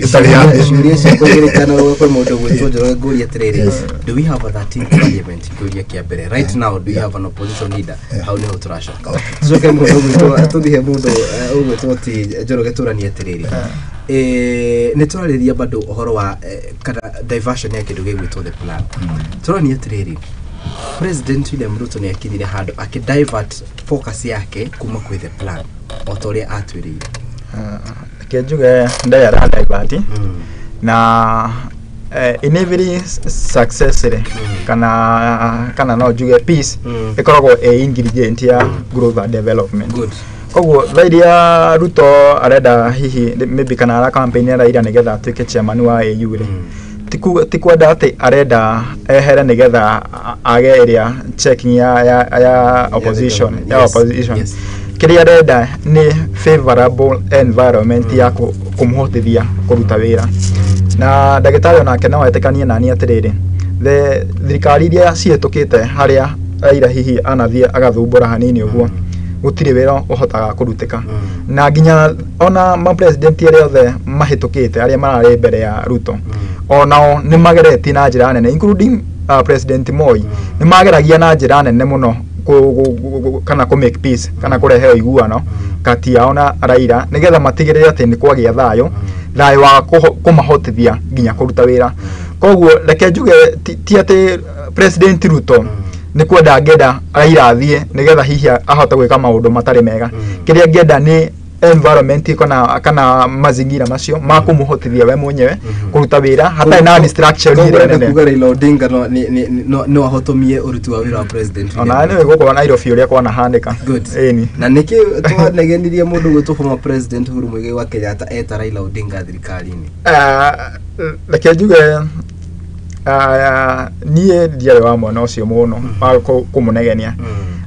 ĩtarĩ ya ciũria ciakwa igĩrĩkana kwĩ mũndũ ũgwĩtwo Njoroge ngũria atĩrĩrĩ, do we have a 13th parliament? Kĩũria kĩa mbere right now, do we have an opposition leader? Hau nĩho tũracoka. Tũcoke mũndũ ũgwĩtwo tũthiĩ mũndũ ũgwĩtwo ti Njoroge tũranie atĩrĩrĩ, nĩ tũrarĩria bado ũhoro wa kana diversion ya kĩndũ gĩgwĩtwo the plan. Tũranie atĩrĩrĩ, President William Ruto nĩ akinyire handũ akĩ divert focus yake kuma kwĩ the plan o ta ũrĩa atwĩrĩire. Reke njuge ndarĩ ara divert na in every success rĩ, kana no njuge peace ĩkoragwo ĩ ingredient ya growth and development. Good. Koguo thaa iria Ruto arenda hihi maybe kana ara campaign ya Raila nĩgetha atuĩke chairman wa AU rĩ, ti kwenda atĩ arenda ehere nĩgetha age ĩrĩa checking ya opposition ya opposition. Kĩrĩa arenda nĩ favorable environment ya kũmũhotithia kũruta wĩra. Na ndagĩtarĩ onake no etĩkanie nani atĩrĩrĩ, the thirikari iria cihĩtũkĩte harĩa Raila hihi anathiĩ agathumbũra hanini ũguo, gũtirĩ wĩra ũhotaga kũrutĩka. Na nginya ona ma president arĩa othe mahĩtũkĩte arĩa mararĩ mbere ya Ruto, onao nĩ mageretie na njĩra nene, including President Moi, nĩ mageragia na njĩra nene mũno kana kũ make peace kana kũrehe ũiguano kati yao na Raila nĩgetha matigĩrĩre atĩ nĩ kwagĩa thayũ, thayũ wa kũmahotithia nginya kũruta wĩra. Koguo reke njuge ti atĩ President Ruto nĩ kwenda angĩenda Raila athiĩ nĩgetha hihi ahote gwĩka maũndũ matarĩ mega. Kĩrĩa angĩenda nĩ environment kana mazingira macio ma kũmũhotithia we mwenyewe kũruta wĩra hatarĩ na distraction ĩrĩa nene. Kuga Raila Odinga no ahotomie ũruti wa wĩra wa president. Ona nĩ gũkorwo Nairobi ũrĩa kwanahanĩka. Ĩni. Na nĩkĩ twanegenirie mũndũ gwĩtwo former president Uhuru Muigai wa Kenyatta eta Raila Odinga thirikari-inĩ? Reke njuge niĩ ndiarĩ wa mwena ũcio mũno wa kũmũnegenia.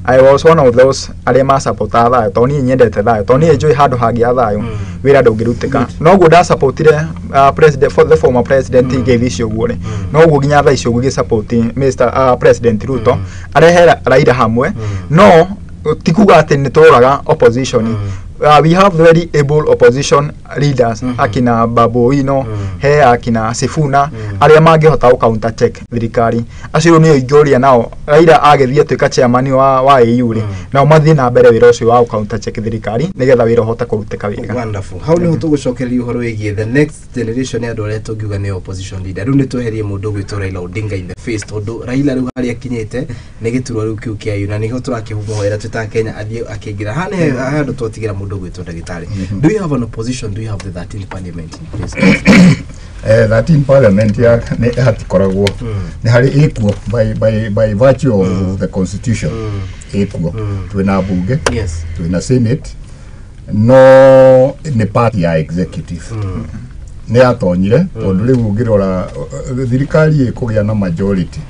I was one of those arĩa masapotaga thayũ, tondũ niĩ nyendete thayũ, tondũ niĩ njũĩ handũ hangĩa thayũ wĩra ndũngĩrutĩka. Noguo ndasapotire president for the former president ngeithi icio ũguo rĩ, noguo nginya thaa icio ngĩsupport Mr President Ruto arehe Raila hamwe, no ti kuga atĩ nĩ tũroraga opposition. We have very able opposition leaders, akina Babu Owino, he akina Sifuna, arĩa mangĩhota gũ counter check thirikari. Acio nĩo ingĩũria nao Raila agĩthiĩ atuĩka chairman wa AU rĩ, nao mathiĩ na mbere wĩra ũcio wa gũ counter check thirikari nĩgetha wĩra ũhote kũrutĩka wega. Wonderful. Hau nĩho tũgũcokereria ũhoro wĩgiĩ the next generation ya andũ arĩa tũngiuga nĩ opposition leader. Rĩu nĩ tweherie mũndũ ũgwĩtwo Raila Odinga in the face, tondũ Raila rĩu harĩa akinyĩte nĩ gĩturwa rĩu kĩu kĩa AU, na nĩho tũrakĩmũhoera twĩ ta Kenya athiĩ akĩingĩra. Haha nĩ handũ twatigĩra mũndũ ũgwĩtwo ndagĩtarĩ. Do you have an opposition? Do you have the 13th parliament in place? 13 parliament ya nĩ hatikoragwo, nĩ harĩ ĩkuo by virtue of the constitution ĩkuo. Twĩna bunge, twĩna senate, no nĩ party ya executive nĩ yatonyire, tondũ rĩu ũngĩrora thirikari ĩkũgĩa na majority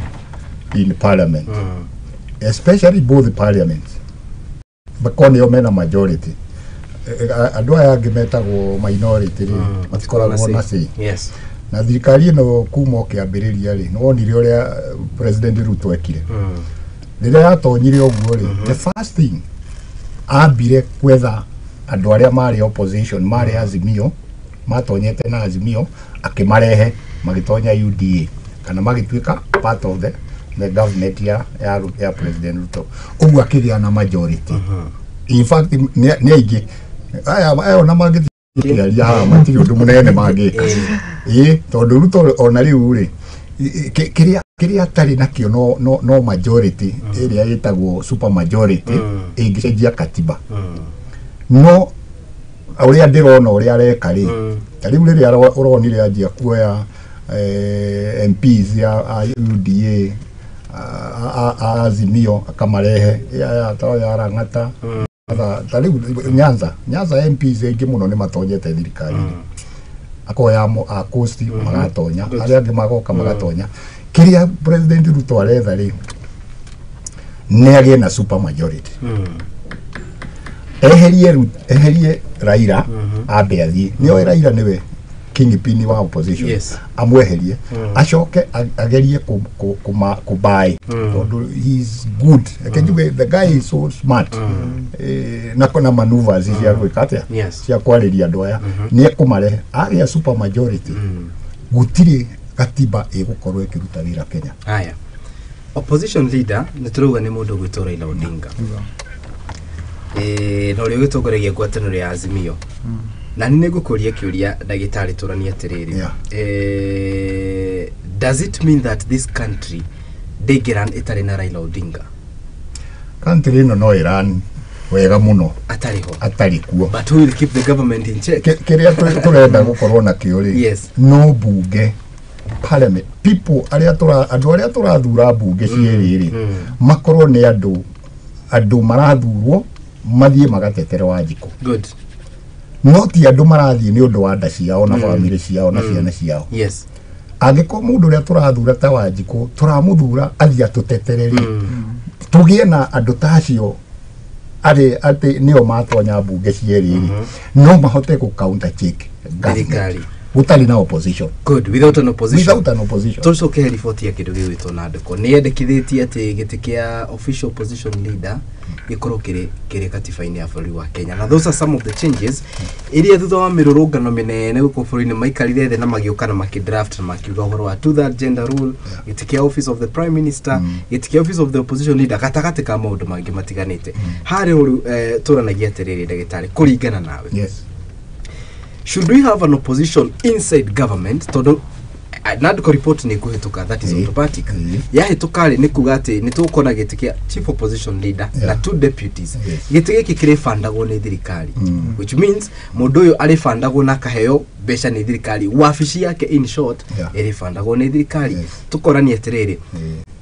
in parliament, especially both parliaments, bako nĩo mena majority. Andũ aya angĩ metagwo minority rĩ, matikoragwo na say. Na thirikari ĩno kuma o kĩambĩrĩria rĩ, nĩ wonire ũrĩa President Ruto ekire. Rĩrĩa yatonyire ũguo rĩ, the first thing ambire kwetha andũ arĩa marĩ opposition, marĩ Azimio, matonyete na Azimio, akĩmarehe magĩtonya UDA kana magĩtuĩka part of the government ya President Ruto. Ũguo akĩgĩa na majority. In fact nĩ aingĩ aya ona mangĩthiĩ haha matirĩ ũndũ mũnene mangĩka. Ĩĩ, tondũ Ruto ona rĩu rĩ, kĩrĩa atarĩ nakĩo no majority ĩrĩa ĩtagwo super majority ĩngĩcenjia katiba. No Ũrĩa ndĩrona ũrĩa areka rĩ, ta rĩu rĩrĩa ũronire anjia kuoya MPs ya UDA, a Azimio, akamarehe ya ta ya Rang'ata, ta rĩu Nyanza MPs aingĩ mũno nĩ matonyete thirikari-inĩ, akoya a Coast magatonya, arĩa angĩ magoka magatonya. Kĩrĩa President Ruto aretha rĩ, nĩ agĩe na super majority, eherie Raila, ambe athiĩ. Nĩoĩ Raila nĩwe kingpin wa opposition. Amweherie, acoke agerie kũbuy, tondũ he is good. Reke njuge the guy is so smart, na maneuvers cia gwĩka atĩa, cia kwarĩria andũ aya. Nĩ ekũmarehe agĩa super majority, gũtirĩ gatiba ĩgũkorwo ĩkĩruta wĩra Kenya. Haya, opposition leader nĩ tũrauga nĩ mũndũ ũgwĩtwo Raila Odinga, na ũrĩa ũgĩtongoragia ngwatanĩro ya Azimio. Na nĩ ngũkũria kĩũria, ndagĩtarĩ, tũranie atĩrĩrĩ, does it mean that this country ndĩngĩran ĩtarĩ na Raila Odinga? Country ĩno no ĩran wega mũno atarĩ ho. Atarĩ kuo. But who will keep the government in check? Kĩrĩa tũrenda gũkorwo nakĩo rĩ, no bunge, parliament people, arĩa tũra andũ arĩa tũrathura bunge cierĩ rĩ, makorwo nĩ andũ marathurwo mathiĩ magatetere Wanjikũ. No ti andũ marathiĩ nĩ ũndũ wa nda ciao na bamĩrĩ ciao na ciana ciao. Angĩkorwo mũndũ ũrĩa tũrathura ta Wanjikũ tũramũthura athiĩ atũtetere rĩ, tũgĩe na andũ ta acio arĩ atĩ nĩo matonya bunge cierĩ rĩ, no mahote gũ counter check government thirikari gũtarĩ na opposition. Good, without an opposition. Without an opposition. Tũcoke riboti ya kĩndũ gĩgwĩtwo NADCO nĩ yendekithĩtie atĩ gĩtĩ kĩa official opposition leader gĩkorwo kĩrĩ katiba-inĩ ya bũrũri wa Kenya, na those are some of the changes iria thutha wa mĩrũrũngano mĩnene gũkũ bũrũri-inĩ maikarire thĩ na magĩũka na makĩdraft na makiuga ũhoro wa two third gender rule, gĩtĩ kĩa office of the prime minister, gĩtĩ kĩa office of the opposition leader, gatagatĩ ka maũndũ mangĩ matiganĩte. Harĩ ũru tũranagia atĩrĩrĩ, ndagĩtarĩ, kũringana nawe, should we have an opposition inside government? Tondũ NADCO report nĩ ĩkũhĩtũka, that is automatic. Yahĩtũka rĩ, nĩ kuga atĩ nĩ tũgũkorwo na gĩtĩ kĩa chief opposition leader na two deputies. Gĩtĩ gĩkĩ kĩrĩbandagwo nĩ thirikari, which means mũndũ ũyũ arĩbandagwo na akaheo mbeca nĩ thirikari, wabici yake in short ĩrĩbandagwo nĩ thirikari. Tũkorania atĩrĩrĩ,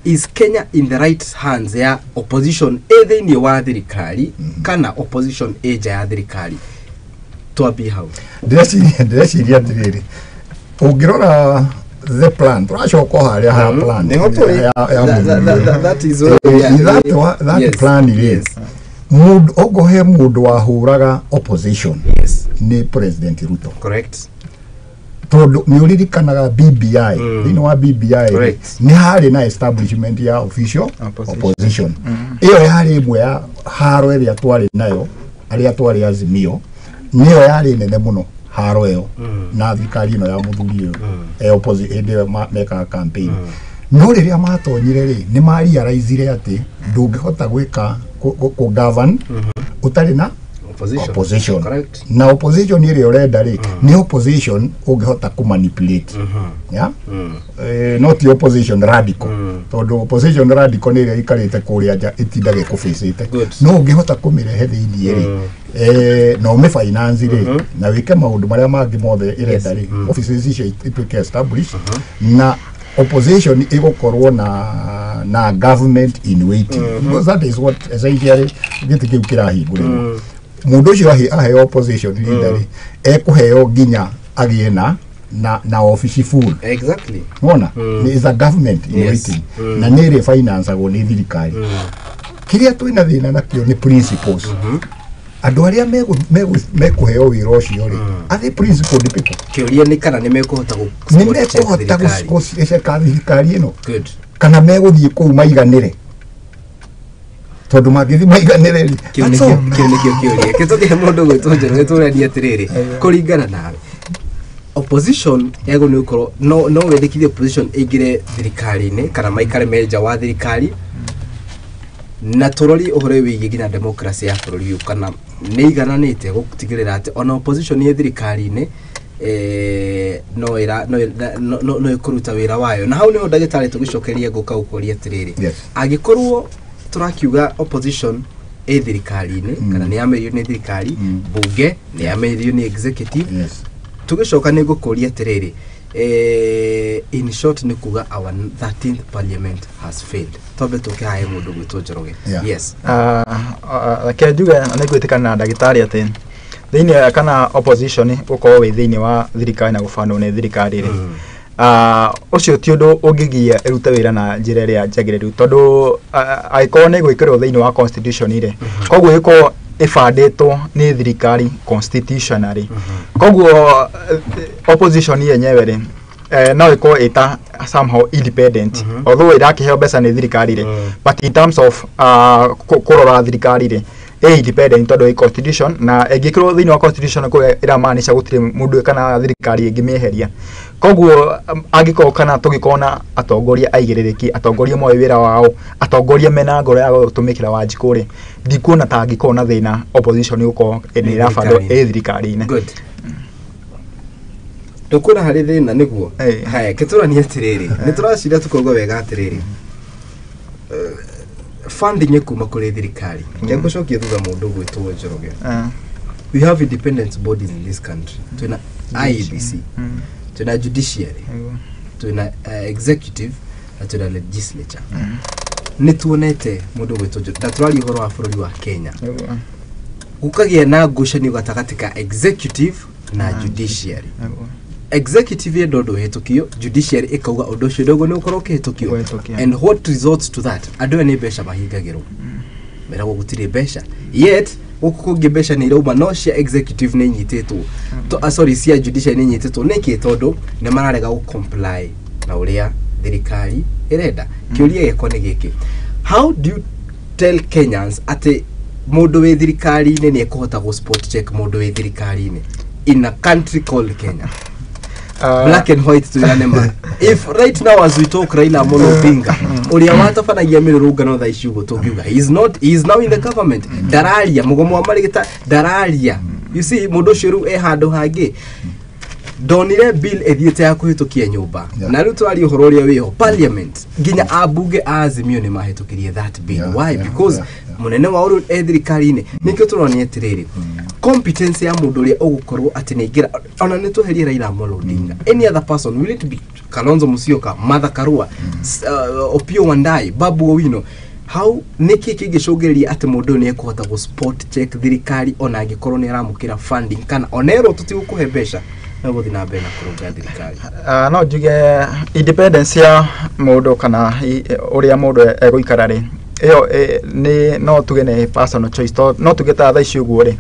is Kenya in the right hands ya opposition ĩ thĩinĩ wa thirikari kana opposition ĩ nja ya thirikari? Twambie hau. Ndĩreciria atĩrĩrĩ, ũngĩrora the plan, tũracoka o harĩa ha plan Nĩho tũrĩ. ya mũthuri. That is where we are. That plan rĩ, mũndũ okorwo he mũndũ wahũraga opposition nĩ President Ruto. Tondũ nĩ ũririkanaga BBI, thĩinĩ wa BBI rĩ, nĩ harĩ na establishment ya official opposition. Opposition ĩyo yarĩ ĩmwe ya haro ĩrĩa twarĩ nayo arĩa twarĩ Azimio, nĩyo yarĩ nene mũno haro ĩyo na thirikari ĩno ya mũthuri ũyũ hĩndĩ ĩyo mekaga campaign. No rĩrĩa matonyire rĩ, nĩ marealizire atĩ ndũngĩhota gwĩka kũ govern ũtarĩ na opposition. Opposition. Correct. Na opposition ĩrĩa ũrenda rĩ, nĩ opposition ũngĩhota kũmanipulate, yeah? No ti opposition radical, tondũ opposition radical nĩ ĩrĩa ĩikarĩte kũrĩa nja ĩtindage ĩkũbĩcĩte. No ũngĩhota kũmĩrehe thĩiniĩ rĩ, na ũmĩ finance rĩ, na wĩke maũndũ marĩa mangĩ mothe ĩrenda rĩ, offices icio ituĩke established na opposition ĩgũkorwo na government in waiting, because that is what essentially gĩtĩ kĩu kĩrahingũrĩrwo. Mũndũ ũcio aheo opposition leader rĩ, ekũheo nginya agĩe na office full. Wona is a government in waiting, na nĩ ĩrĩ financagwo nĩ thirikari. Kĩrĩa twĩna thĩna nakĩo nĩ principles. Andũ arĩa mekũheo wĩra ũcio rĩ, are they principled people? Kĩũria nĩ kana nĩ mekũhota nĩ spot check mekũhota thirikari. gũceka thirikari ĩno kana megũthiĩ kũu maiganĩre? Tondũ mangĩthiĩ maiganĩre rĩ, Kĩu that's nĩkĩo all. Kĩu nĩkĩo kĩũria kĩtũkĩhe mũndũ gwĩtwo Njoroge. Tũrania atĩrĩrĩ, kũringana nawe, opposition yagwo nĩ gũkorwo no wendekithie opposition ĩingĩre thirikari-inĩ kana maikare me nja wa thirikari, na tũrori ũhoro ũyũ wĩgiĩ nginya democracy ya bũrũri ũyũ kana nĩ igananĩte gũtigĩrĩra atĩ ona opposition ĩ thirikari-inĩ no ĩra no ĩra- no no no ĩkũruta wĩra wayo. Na hau nĩho, ndagĩtarĩ, tũgĩcokeria ngũka gũkũria atĩrĩrĩ, angĩkorwo tũrakiuga opposition Ĩ thirikari-inĩ kana nĩ yamĩrĩirio nĩ thirikari, bunge nĩ yamĩrĩirio nĩ executive. Tũgĩcoka nĩ ngũkũria atĩrĩrĩ, in short nĩ kuga our 13th parliament has failed. Twambe tũke hahe mũndũ gwĩtwo Njoroge. Yes. Reke njuge nĩ ngwĩtĩkana na ndagĩtarĩ atĩ thĩinĩ kana opposition gũkorwo wĩ thĩinĩ wa thirikari na gũbandwo nĩ thirikari rĩ, ũcio ti ũndũ ũngĩgia ĩrute wĩra na njĩra ĩrĩa njagĩrĩru, tondũ angĩkorwo nĩ gwĩkĩrwo thĩinĩ wa constitution rĩ, koguo ĩkorwo ĩbandĩtwo nĩ thirikari constitutionally, koguo opposition yenyewe rĩ, no ĩkorwo ĩta somehow independent, although ĩrakĩheo mbeca nĩ thirikari rĩ, but in terms of kũrora thirikari rĩ, ĩ independent tondũ ĩ constitution, na ĩngĩkĩrwo thĩinĩ wa constitution kũrĩa ĩramaanisha gũtirĩ mũndũ kana thirikari ĩngĩmĩeheria. Koguo angĩkorwo kana tũngĩkorwo na atongoria aigĩrĩrĩki, atongoria moĩ wĩra wao, atongoria mena ngoro ya gũtũmĩkĩra Wanjikũ rĩ, ndikuona ta angĩkorwo na thĩna opposition gũkorwo nĩ ĩrabandwo ĩ thirikari-inĩ. Good. Ndũkuona harĩ thĩna nĩguo? Haya, kĩtũranie atĩrĩrĩ, nĩ tũracira tũkauga wega atĩrĩrĩ, funding ĩkuma kũrĩ thirikari. Ngũcokia thutha mũndũ gwĩtwo Njoroge. We have independent bodies in this country. Twĩna IEBC, twĩna judiciary, twĩna executive na twĩna legislature. Nĩ tuonete mũndũ gwĩtwo Njoroge, na tũraria ũhoro wa bũrũri wa Kenya, gũkagĩa na ngucanio gatagatĩ ka executive na judiciary. Executive yenda ũndũ ũhĩtũkio, judiciary ĩkauga ũndũ ũcio ndogo nĩ ũkorwo ũkĩhĩtũkio. Kũhĩtũkio. And what results to that, andũ aya nĩ mbeca mahingagĩrwo, meragwo gũtirĩ mbeca, yet gũkũ kũngĩ mbeca nĩ irauma, no cia executive nĩ inyitĩtwo. Sorry, cia judiciary nĩ inyitĩtwo. Nĩkĩ? Tondũ nĩ mararega gũ comply na ũrĩa thirikari ĩrenda. Kĩũria gĩakwa nĩ gĩkĩ: how do you tell Kenyans atĩ mũndũ wĩ thirikari-inĩ nĩ ekũhota gũ spot check mũndũ wĩ thirikari-inĩ in a country called Kenya? Black and white, tuirane ma. If right now as we talk, Raila Amolo Odinga ũrĩa watabanagia mĩrũrũngano thaa ici ũguo tũngiuga, he is not, he is now in the government, ndararia mũgomo wa marigita, ndararia. You see, mũndũ ũcio rĩu e handũ hangĩ. Ndonire bill ĩthiĩte ya kũhĩtũkia nyũmba, na rĩu tũraria ũhoro ũrĩa wĩho parliament, nginya ambunge a Azimio nĩ mahĩtũkirie that bill. Why? Because mũnene wao rĩu e thirikari-inĩ. Nĩkĩo tũronia atĩrĩrĩ, competence ya mũndũ ũrĩa ũgũkorwo atĩ nĩ aingĩra, ona nĩ tweherie Raila Amolo Odinga, any other person, will it be Kalonzo Musyoka, Martha Karua, Opiyo Wandayi, Babu Owino, how nĩkĩ kĩngĩcũngĩrĩria atĩ mũndũ ũyũ nĩ ekũhota gũ spot check thirikari ona angĩkorwo nĩ aramũkĩra funding, kana onerwo tũtigũkũhe mbeca, no gũthiĩ na mbere na kũrũnga thirikari? No njuge independence ya mũndũ kana ũrĩa mũndũ egũikara rĩ, ĩyo nĩ no tuge nĩ personal choice. No tuge ta thaa ici ũguo rĩ,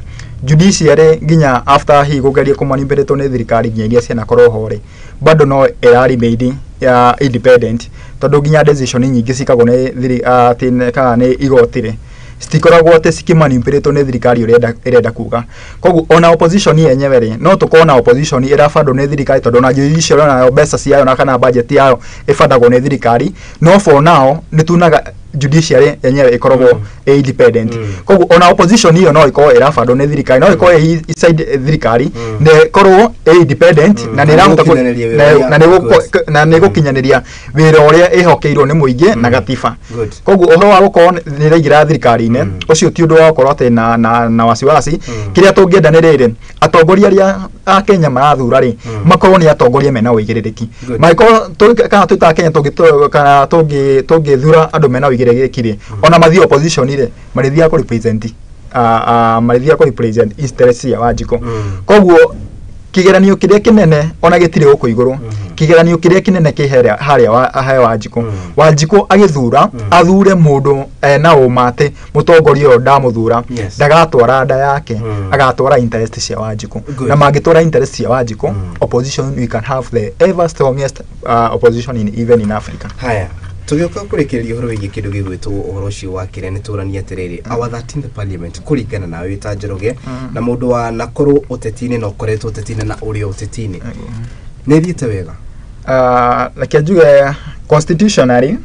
judiciary nginya after hi kũgeria kũmanipulate nĩ thirikari nginya iria cianakorwo ho rĩ, bado no ĩra remain ya independent, tondũ nginya decision nyingĩ cikagwo nĩ atĩ kana nĩ igoti rĩ, citikoragwo atĩ cikĩmanipulate nĩ thirikari ũrĩa ĩrenda kuga. Koguo ona opposition yenyewe rĩ, no tũkorwo na opposition ĩrabandwo nĩ thirikari, tondũ ona judiciary onayo mbeca ciayo na kana budget yayo ĩbandagwo nĩ thirikari, no for now nĩ tunaga judiciary yenyewe ĩkoragwo ĩ independent. Koguo ona opposition ĩyo no ĩkorwo ĩrabandwo nĩ thirikari, no ĩkorwo ĩ inside thirikari na ĩkorwo ĩ independent na nĩ ĩrahota Gũkinyanĩria wĩra na na nĩ gũkinyanĩria wĩra ũrĩa ĩhokeirwo nĩ mũingĩ na gatiba. Koguo ũhoro wa gũkorwo nĩ ĩraingĩra thirikari-inĩ, ũcio ti ũndũ wa gũkorwo atĩ na wasiwasi. Kĩrĩa tũngĩenda nĩ rĩrĩ, atongoria arĩa a Kenya marathura rĩ, makorwo nĩ atongoria mena ũigĩrĩrĩki. Mangĩkorwo kana twĩ ta Kenya kana tũngĩthura andũ mena ũigĩrĩrĩki rĩ, ona mathiĩ opposition rĩ, marĩthiaga kũ represent marĩthiaga kũ represent interest cia Wanjikũ. Koguo kĩgeranio kĩrĩa kĩnene ona gĩtirĩ gũkũ igũrũ, kĩgeranio kĩrĩa kĩnene kĩ harĩa he Wanjikũ. Wanjikũ agĩthura, athure mũndũ ena ũma atĩ mũtongoria ũyũ ndamũthura ndagatwara nda yake, agatwara interest cia Wanjikũ. Na mangĩtwara interest cia Wanjikũ, opposition, we can have the ever strongest opposition in even in Africa. Haya, tũgĩũka kũrĩkĩrĩria ũhoro wĩgiĩ kĩndũ gĩgwĩtwo ũhoro ũcio wa kĩrĩa nĩ tũrania atĩrĩrĩ, our 13th parliament, kũringana nawe wĩ ta Njoroge na mũndũ wa nakorwo ũteti-inĩ na ũkoretwo ũteti-inĩ na ũrĩ o ũteti-inĩ, nĩ ĩthiĩte wega? Reke njuge constitutionally,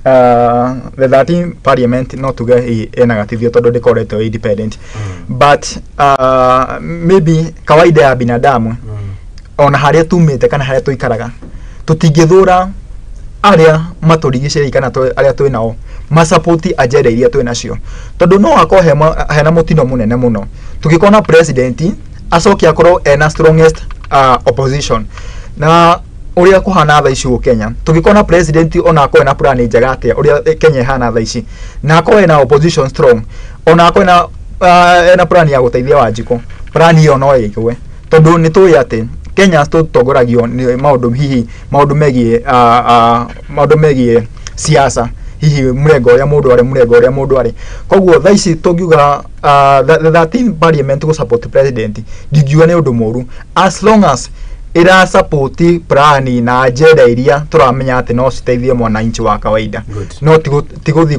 the 13th parliament no tuge ĩna gatithio tondũ ndĩkoretwo independent, but maybe kawaida ya binadamu, ona harĩa tumĩte kana harĩa tũikaraga, tũtingĩthũra arĩa matũrigicĩirie kana arĩa twĩ nao masupport agenda iria twĩ nacio, tondũ no akorwo hena mũtino mũnene mũno tũngĩkorwo na president acoke akorwo ena strongest opposition na ũrĩa kũhana thaa ici gũkũ Kenya. Tũngĩkorwo na president ona akorwo ena plan njega atĩa ũrĩa Kenya ĩhana thaa ici, na akorwo ena opposition strong, ona akorwo ena plan ya gũteithia Wanjikũ, plan ĩyo no ĩgwe, tondũ nĩ tũĩ atĩ Kenya tũtongoragio nĩ maũndũ hihi maũndũ megiĩ siasa, hihi mũrengo ũrĩa mũndũ arĩ, mũrengo ũrĩa mũndũ arĩ. Koguo thaa ici tũngiuga the 13 parliament gũ support president, ndingiuga nĩ ũndũ mũru as long as ĩra support plan na agenda iria tũramenya atĩ no citeithie mwananchi wa kawaida. Good. No ti gũthiĩ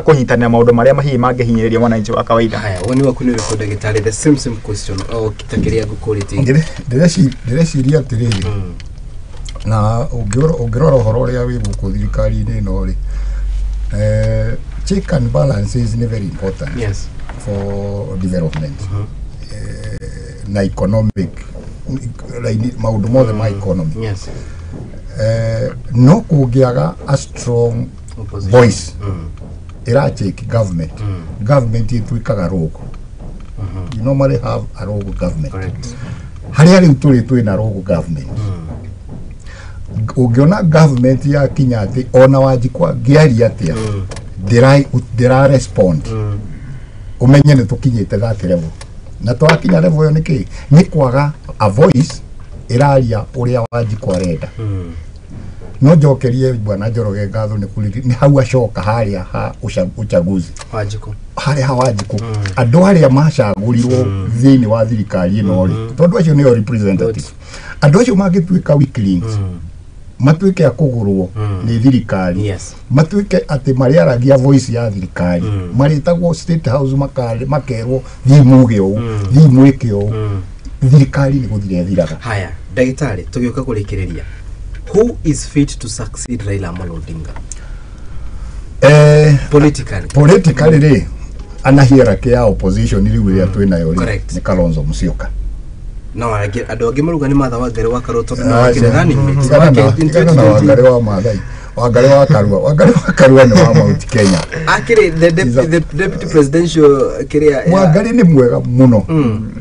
kũnyitanĩra maũndũ marĩa hihi mangĩhinyĩrĩria mwananchi wa kawaida. Haya, woni waku nĩ ũrĩkũ, ndagĩtarĩ? The same question o ta kĩrĩa ngũkũrĩtie. Ndĩreciria atĩrĩrĩ, na ũngĩrora ũhoro ũrĩa wĩ gũkũ thirikari-inĩ ĩno rĩ, check and balances nĩ very important for development na economic line, maũndũ mothe ma economy. No kũngĩaga a strong Opposition. voice ĩra check government, government ĩtuĩkaga rogue. You normally have a rogue government. Harĩa rĩu tũrĩ, twĩna rogue government. Ũngĩona government yakinya atĩ ona Wanjikũ angĩaria atĩa, ndĩra respond, ũmenye nĩ tũkinyĩte that level. Na twakinya level ĩyo nĩkĩ? Nĩ kwaga a voice ĩraria ũrĩa Wanjikũ arenda. No njokerie bwana Njoroge ngatho nĩ nĩ hau acoka harĩa ha uchaguzi. Wanjikũ. Harĩa ha Wanjikũ, andũ arĩa macagũrirwo thĩinĩ wa thirikari ĩno rĩ, tondũ acio nĩo representative, andũ acio mangĩtuĩka weaklings, matuĩke a kũgũrwo nĩ thirikari, matuĩke atĩ marĩaragia voice ya thirikari, marĩtagwo State House, makerwo thiĩ muge ũũ, thiĩ mwĩke ũũ, thirikari nĩ gũthira ĩthiraga. Haya, ndagĩtarĩ, tũgĩũka kũrĩkĩrĩria, who is fit to succeed Raila Amolo Odinga politically? Politically rĩ, ana hierarchy ya opposition rĩu ĩrĩa twĩ nayo rĩ, nĩ Kalonzo Musyoka. No andũ angĩ maruga nĩ Martha Wangari wa Karua, tondũ nĩ wakĩrĩ running mate Tigana wake in tigana na 2020. Wangari wa Maathai, Wangari wa Karua, Wangari wa Karua nĩ wa Mount Kenya. Akĩrĩ the deputy presidential kĩrĩa. Wangari nĩ mwega mũno,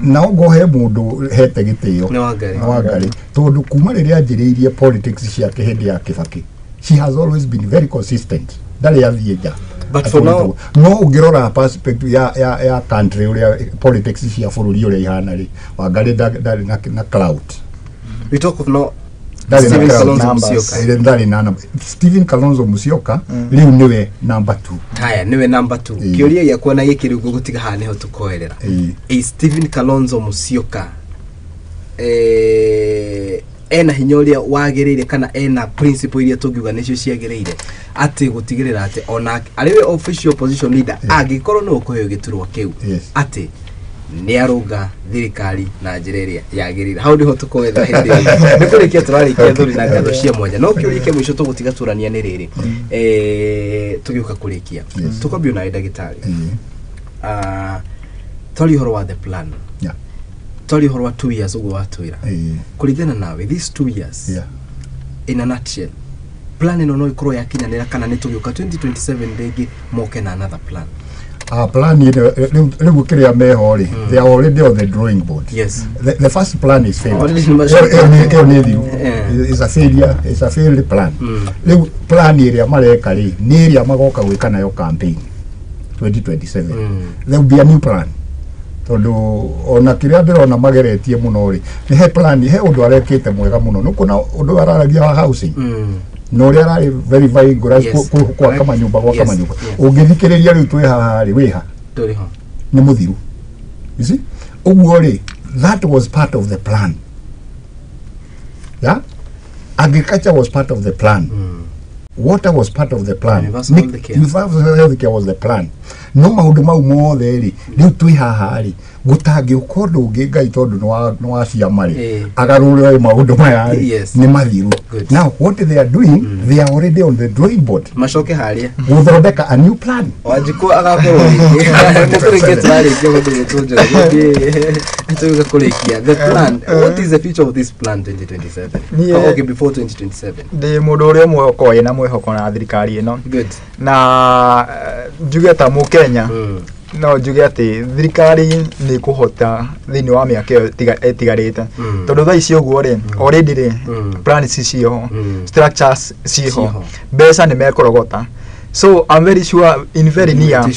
na ongo he mũndũ hete gĩtĩo Nĩ Wangari. Nĩ Wangari, tondũ kuma rĩrĩa anjĩrĩirie politics ciake hĩndĩ ya Kibaki, she has always been very consistent, ndarĩ athiĩ nja. But for now- No ũngĩrora perspective ya country, ũrĩa politics cia bũrũri ũrĩa ihana rĩ, Wangari ndarĩ na clout. We talk of now Ndarĩ na Stephen clout. Kalonzo Numbers. Musyoka. Ndarĩ na Stephen Kalonzo Musyoka rĩu nĩwe number 2. Haya, niwe number 2. Kĩũria gĩakwa na gĩkĩ rĩu ngũgũtiga haha nĩho tũkoerera. Ĩ Stephen Kalonzo Musyoka ena hinya ũrĩa wagĩrĩire kana ena principle iria tũngiuga nĩcio ciagĩrĩire atĩ gũtigĩrĩra atĩ ona arĩ we official opposition leader, angĩkorwo nĩ ũkũheo gĩturwa kĩu, atĩ nĩ arũnga thirikari na njĩra ĩrĩa yagĩrĩire? Hau nĩho tũkoetha hĩndĩ ĩyo nĩ kũrĩkia tũrarĩkia. Thuri na ngatho cia mwanya, no kĩũria kĩa mũico tũgũtiga tũrania nĩ rĩrĩ, tũgĩũka kũrĩkia, tũkwambio nawe, ndagĩtarĩ. Twaria ũhoro wa the plan, twaria ũhoro wa 2 years ũguo watwĩra, kũringana nawe, these 2 years, in a nutshell, plan ĩno no ĩkorwo yakinyanĩra kana nĩ tũgĩũka 2027 rĩngĩ moke na another plan? Ah, plan ĩno rĩu kĩrĩa meho rĩ, they are already on the drawing board. The first plan is failed. Already Ĩyo nĩ thiru. It's a failure, it's a failed plan. Rĩu plan ĩrĩa mareka rĩ, nĩ ĩrĩa magoka gwĩka nayo campaign 2027. There will be a new plan, tondũ ona kĩrĩa ndĩrona mageretie mũno rĩ, nĩ he plan, he ũndũ arekĩte mwega mũno, nĩ kuona ũndũ araragia wa housing na ũrĩa ararĩ very vigorous gwaka manyũmba, gwaka manyũmba. Ũngĩthikĩrĩria rĩu twĩ haha rĩ, wĩha Tũrĩ ho. Nĩ mũthiru. You see, ũguo rĩ, that was part of the plan. Yeah, agriculture was part of the plan, water was part of the plan. Universal healthcare. Universal healthcare was the plan. No maũndũ mau mothe rĩ, Rĩu twĩ haha rĩ, gũtangĩũka ũndũ ũngĩ Ngai tondũ nĩ wa ciama rĩ, agarũrĩre maũndũ maya rĩ, nĩ mathiru. Now what they are doing, they are already on the drawing board. Macoke harĩa gũthondeka a new plan. Wanjikũ agakorwo rĩngĩ nĩtũrĩkie tũrarĩkia mũndũ gwĩtwo Njoroge tuge kũrĩkia the plan. What is the future of this plan 2027? Okay, before 2027 ndĩ mũndũ ũrĩa ũmwe ũkoragwo ena mwĩhoko na thirikari ĩno. Good. Na njuge ta mũkenya, no njuge atĩ thirikari nĩ ĩkũhota thĩinĩ wa mĩaka ĩyo ĩtigarĩte, tondũ thaa ici ũguo rĩ, already rĩ, plans ciĩho, structures ciĩho, mbeca nĩ mekũrogota. So I'm very sure in very near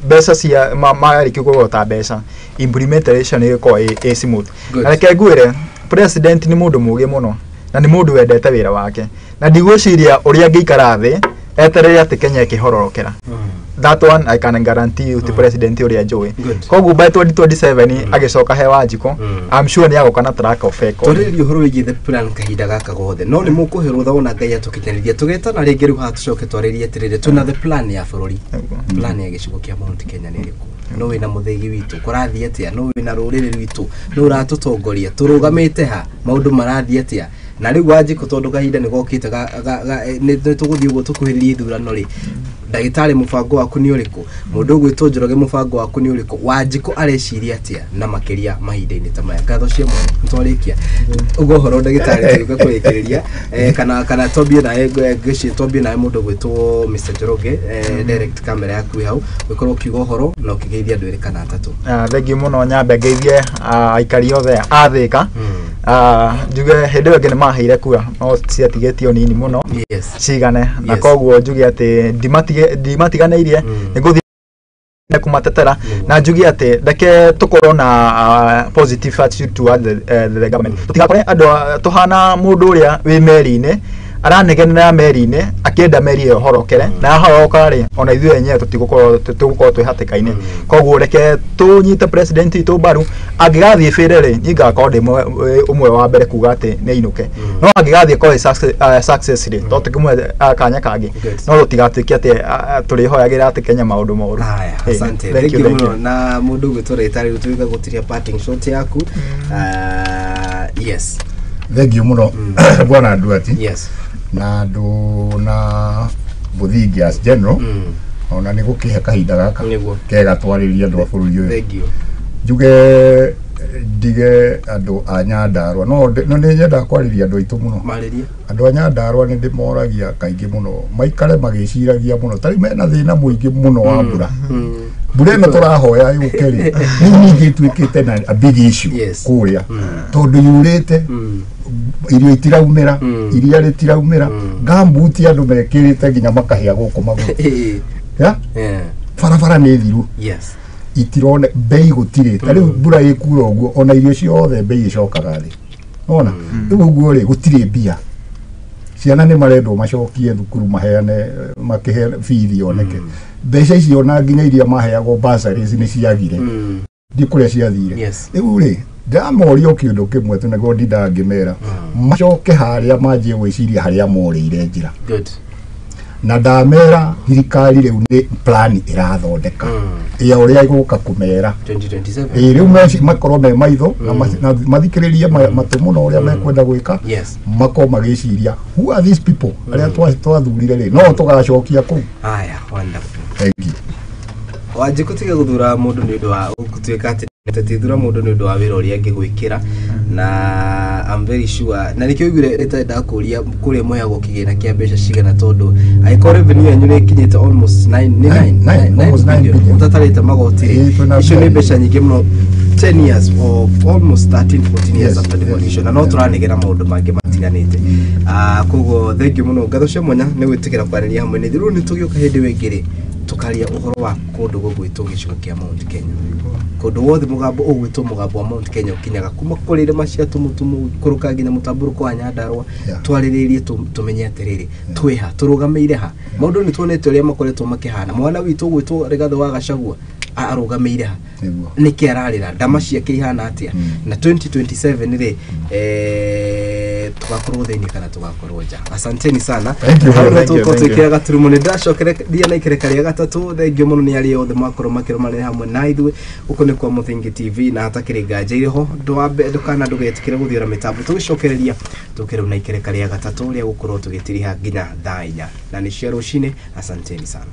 mbeca cia marĩkia kũrogota mbeca, implementation ĩgĩkorwo ĩ smooth. Na reke ngwĩre, president nĩ mũndũ mũũgĩ mũno na nĩ mũndũ wendete wĩra wake, na ndigwĩciria ũrĩa angĩikara thĩ eterere atĩ Kenya ĩkĩhororokera. That one I can guarantee you, ti president ũrĩa njũĩ. Koguo by 2027 agĩcoka he Wanjikũ, I'm sure nĩ agoka na track of record. Twarĩrĩria ũhoro wĩgiĩ the plan kahinda gaka gothe, no nĩ mũkũhe rũtha wona Ngai atũkinyanĩria tũgetana rĩngĩ rĩu haha tũcoke twarĩrie atĩrĩrĩ, twĩna the plan ya bũrũri, plan ya gĩcigo kĩa Mount Kenya nĩ ĩrĩkũ? No wĩna mũthĩgi witũ kũrathiĩ atĩa? No wĩna rũrĩrĩ rwitũ, no ũratũtongoria, tũrũgamĩte ha, maũndũ marathiĩ atĩa? Na rĩu Wanjikũ tondũ kahinda nĩ gokĩte nĩ tũgũthiĩ ũguo tũkuhĩrĩrie ithurano rĩ, ndagĩtarĩ mũbango waku nĩ ũrĩkũ? Mũndũ ũgwĩtwo Njoroge mũbango waku nĩ ũrĩkũ? Wanjikũ areciria atĩa na makĩria mahinda-inĩ ta maya? Ngatho cia mwanya nĩtwarĩkia ũguo ũhoro ndagĩtarĩ tũgĩũka kũrĩkĩrĩria, kana twambie nawe ngwĩciria twambie nawe mũndũ ũgwĩtwo Mr. Njoroge, direct camera yaku ĩ hau, ũgĩkorwo ũkiuga ũhoro na ũkĩgeithia andũ erĩ kana atatũ. Thengiũ mũno, nyambe ngeithie aikari othe a Thĩka. Njuge hĩndĩ ĩyo ĩngĩ nĩ maheire kura no ciatigĩtio nini mũno cigane, na koguo njuge atĩ ndimatiganĩirie, nĩ ngũthiĩ kũmatetera, na njuge atĩ reke tũkorwo na positive attitude toward the government. Tũtigakore andũ tũhana mũndũ ũrĩa wĩ meri-inĩ aranegenera meri-inĩ akĩenda meri ĩyo ĩhorokere, na yahoroka rĩ, ona ithuĩ enyewe tũtigũkorwo tũgũkorwo twĩ hatĩka-inĩ. Koguo reke tũnyite president witũ mbaru, angĩgathiĩ bĩre rĩ, niĩ ngakorwo ndĩ ũmwe wa mbere kuga atĩ nĩ ainũke, no angĩgathiĩ korwo success rĩ, to tũkĩmũhe kanya kangĩ, no tũtigatuĩke atĩ tũrĩhoyagĩra atĩ Kenya maũndũ moru. Asante, thank you mũno. Na mũndũ ũgwĩtwo ndagĩtarĩ tũgĩũka gũtiria parting shot yaku. Yes, thank you mũno bwana Nduati. Yes. Na andũ na mũthingi as general, ona nĩ gũkĩhe kahinda gaka kega twarĩrie andũ a bũrũri ũyũ. Thank you. Njuge ndige andũ a Nyandarũa, no nĩ nyendaga kwarĩria andũ aitũ mũno. Andũ a Nyandarũa nĩ ndĩmoragia kaingĩ mũno maikare magĩciragia mũno, ta rĩu mena thĩna mũingĩ mũno wa mbura. Mbura ĩno tũrahoya yũke rĩ, rĩu ningĩ ĩtuĩkĩte na a big issue kũrĩa, tondũ yurĩte, irio itiraumĩra, iria rĩtiraumĩra, ngambuti andũ mekĩrĩte nginya makahĩa gũkũ magũrũ. Barabara nĩ thiru, itirone bei gũtirĩ, ta rĩu mbura ĩkura ũguo ona irio ciothe bei icokaga thĩ, nona rĩu ũguo rĩ gũtirĩ mbia. Ciana nĩ marendwo macokie thukuru maheane makĩhe bithi yoneke, mbeca icio ona nginya iria maheagwo bursaries nĩ ciagire, ndi kũrĩa ciathire. Rĩu rĩ ndamoria kĩũndũ kĩmwe tu nĩguo ndindaga ngĩmera macoke harĩa manjie gwĩciria harĩa morĩire njĩra. Na ndamera thirikari rĩu nĩ plan ĩrathondeka ya ũrĩa ĩgũka kũmera 2027. Rĩu makorwo me maitho na mathikĩrĩrie matũ mũno ũrĩa mekwenda gwĩka, makorwo magĩciria who are these people arĩa twathurire rĩ, no tũgacokia kũu. Aya, wonderful. Thank you. Wanjikũ tiga gũthura mũndũ nĩ ũndũ wa gũtuĩka atĩ tũtithura mũndũ nĩ ũndũ wa wĩra ũrĩa angĩgwĩkĩra, na I'm very sure na nĩkĩo ũiguire rĩtarĩ kũria kũrĩa mũheagwo kĩgĩna kĩa mbeca cigana, tondũ angĩkorwo revenue yanyu nĩ ĩkinyĩte almost 9 billion ũtatarĩte magoti rĩ, icio nĩ mbeca nyingĩ mũno, 10 years or almost 13 14 years after devolution, na no tũranegera maũndũ mangĩ matiganĩte. Koguo thank you mũno, ngatho cia mwanya nĩ gwĩtĩkĩra kwarĩria hamwe na ithuĩ. Rĩu nĩ tũgĩũka hĩndĩ ĩyo ĩngĩ rĩ, tukaria ũhoro wa kũndũ gũgwĩtwo gĩcigo kĩa Mount Kenya, kũndũ wothe mũgambo ũgwĩtwo mũgambo wa Mount Kenya ũkinyaga kuma kũrĩ irĩma cia tumutumu kũrũka nginya mũtambũrũko wa Nyandarũa. Twarĩrĩrie tũmenye atĩrĩrĩ, twĩha tũrũgamĩire ha, maũndũ nĩ tuonete ũrĩa makoretwo makĩhana. Mwana witũ ũgwĩtwo Rigathĩ wa Gachagua arũgamĩire ha, nĩkĩ ararĩra, ndama ciake ihana atĩa, na 2027 rĩ Tũgakorwo thĩinĩ kana tũgakorwo nja. Asanteni sana. Thank you. Hau nĩho Thank you, tũgũkorwo thank you. twĩkĩra gaturumo. Nĩ ndacokereria na ikereka rĩa gatatũ. Thengiũ mũno nĩ arĩa othe makorwo makĩrũmanĩra hamwe na ithuĩ. Gũkũ nĩ kwa Mũthingi TV na hatakĩrĩ nganja irĩ ho, ndwambe ndũkana ndũgetĩkĩre gũthiũra mĩtambo. Tũgĩcokereria tũke rĩu na ikereka rĩa gatatũ rĩa gũkorwo tũgĩtiriha nginya thaa 4 na nĩ cia rũcinĩ. Asanteni sana.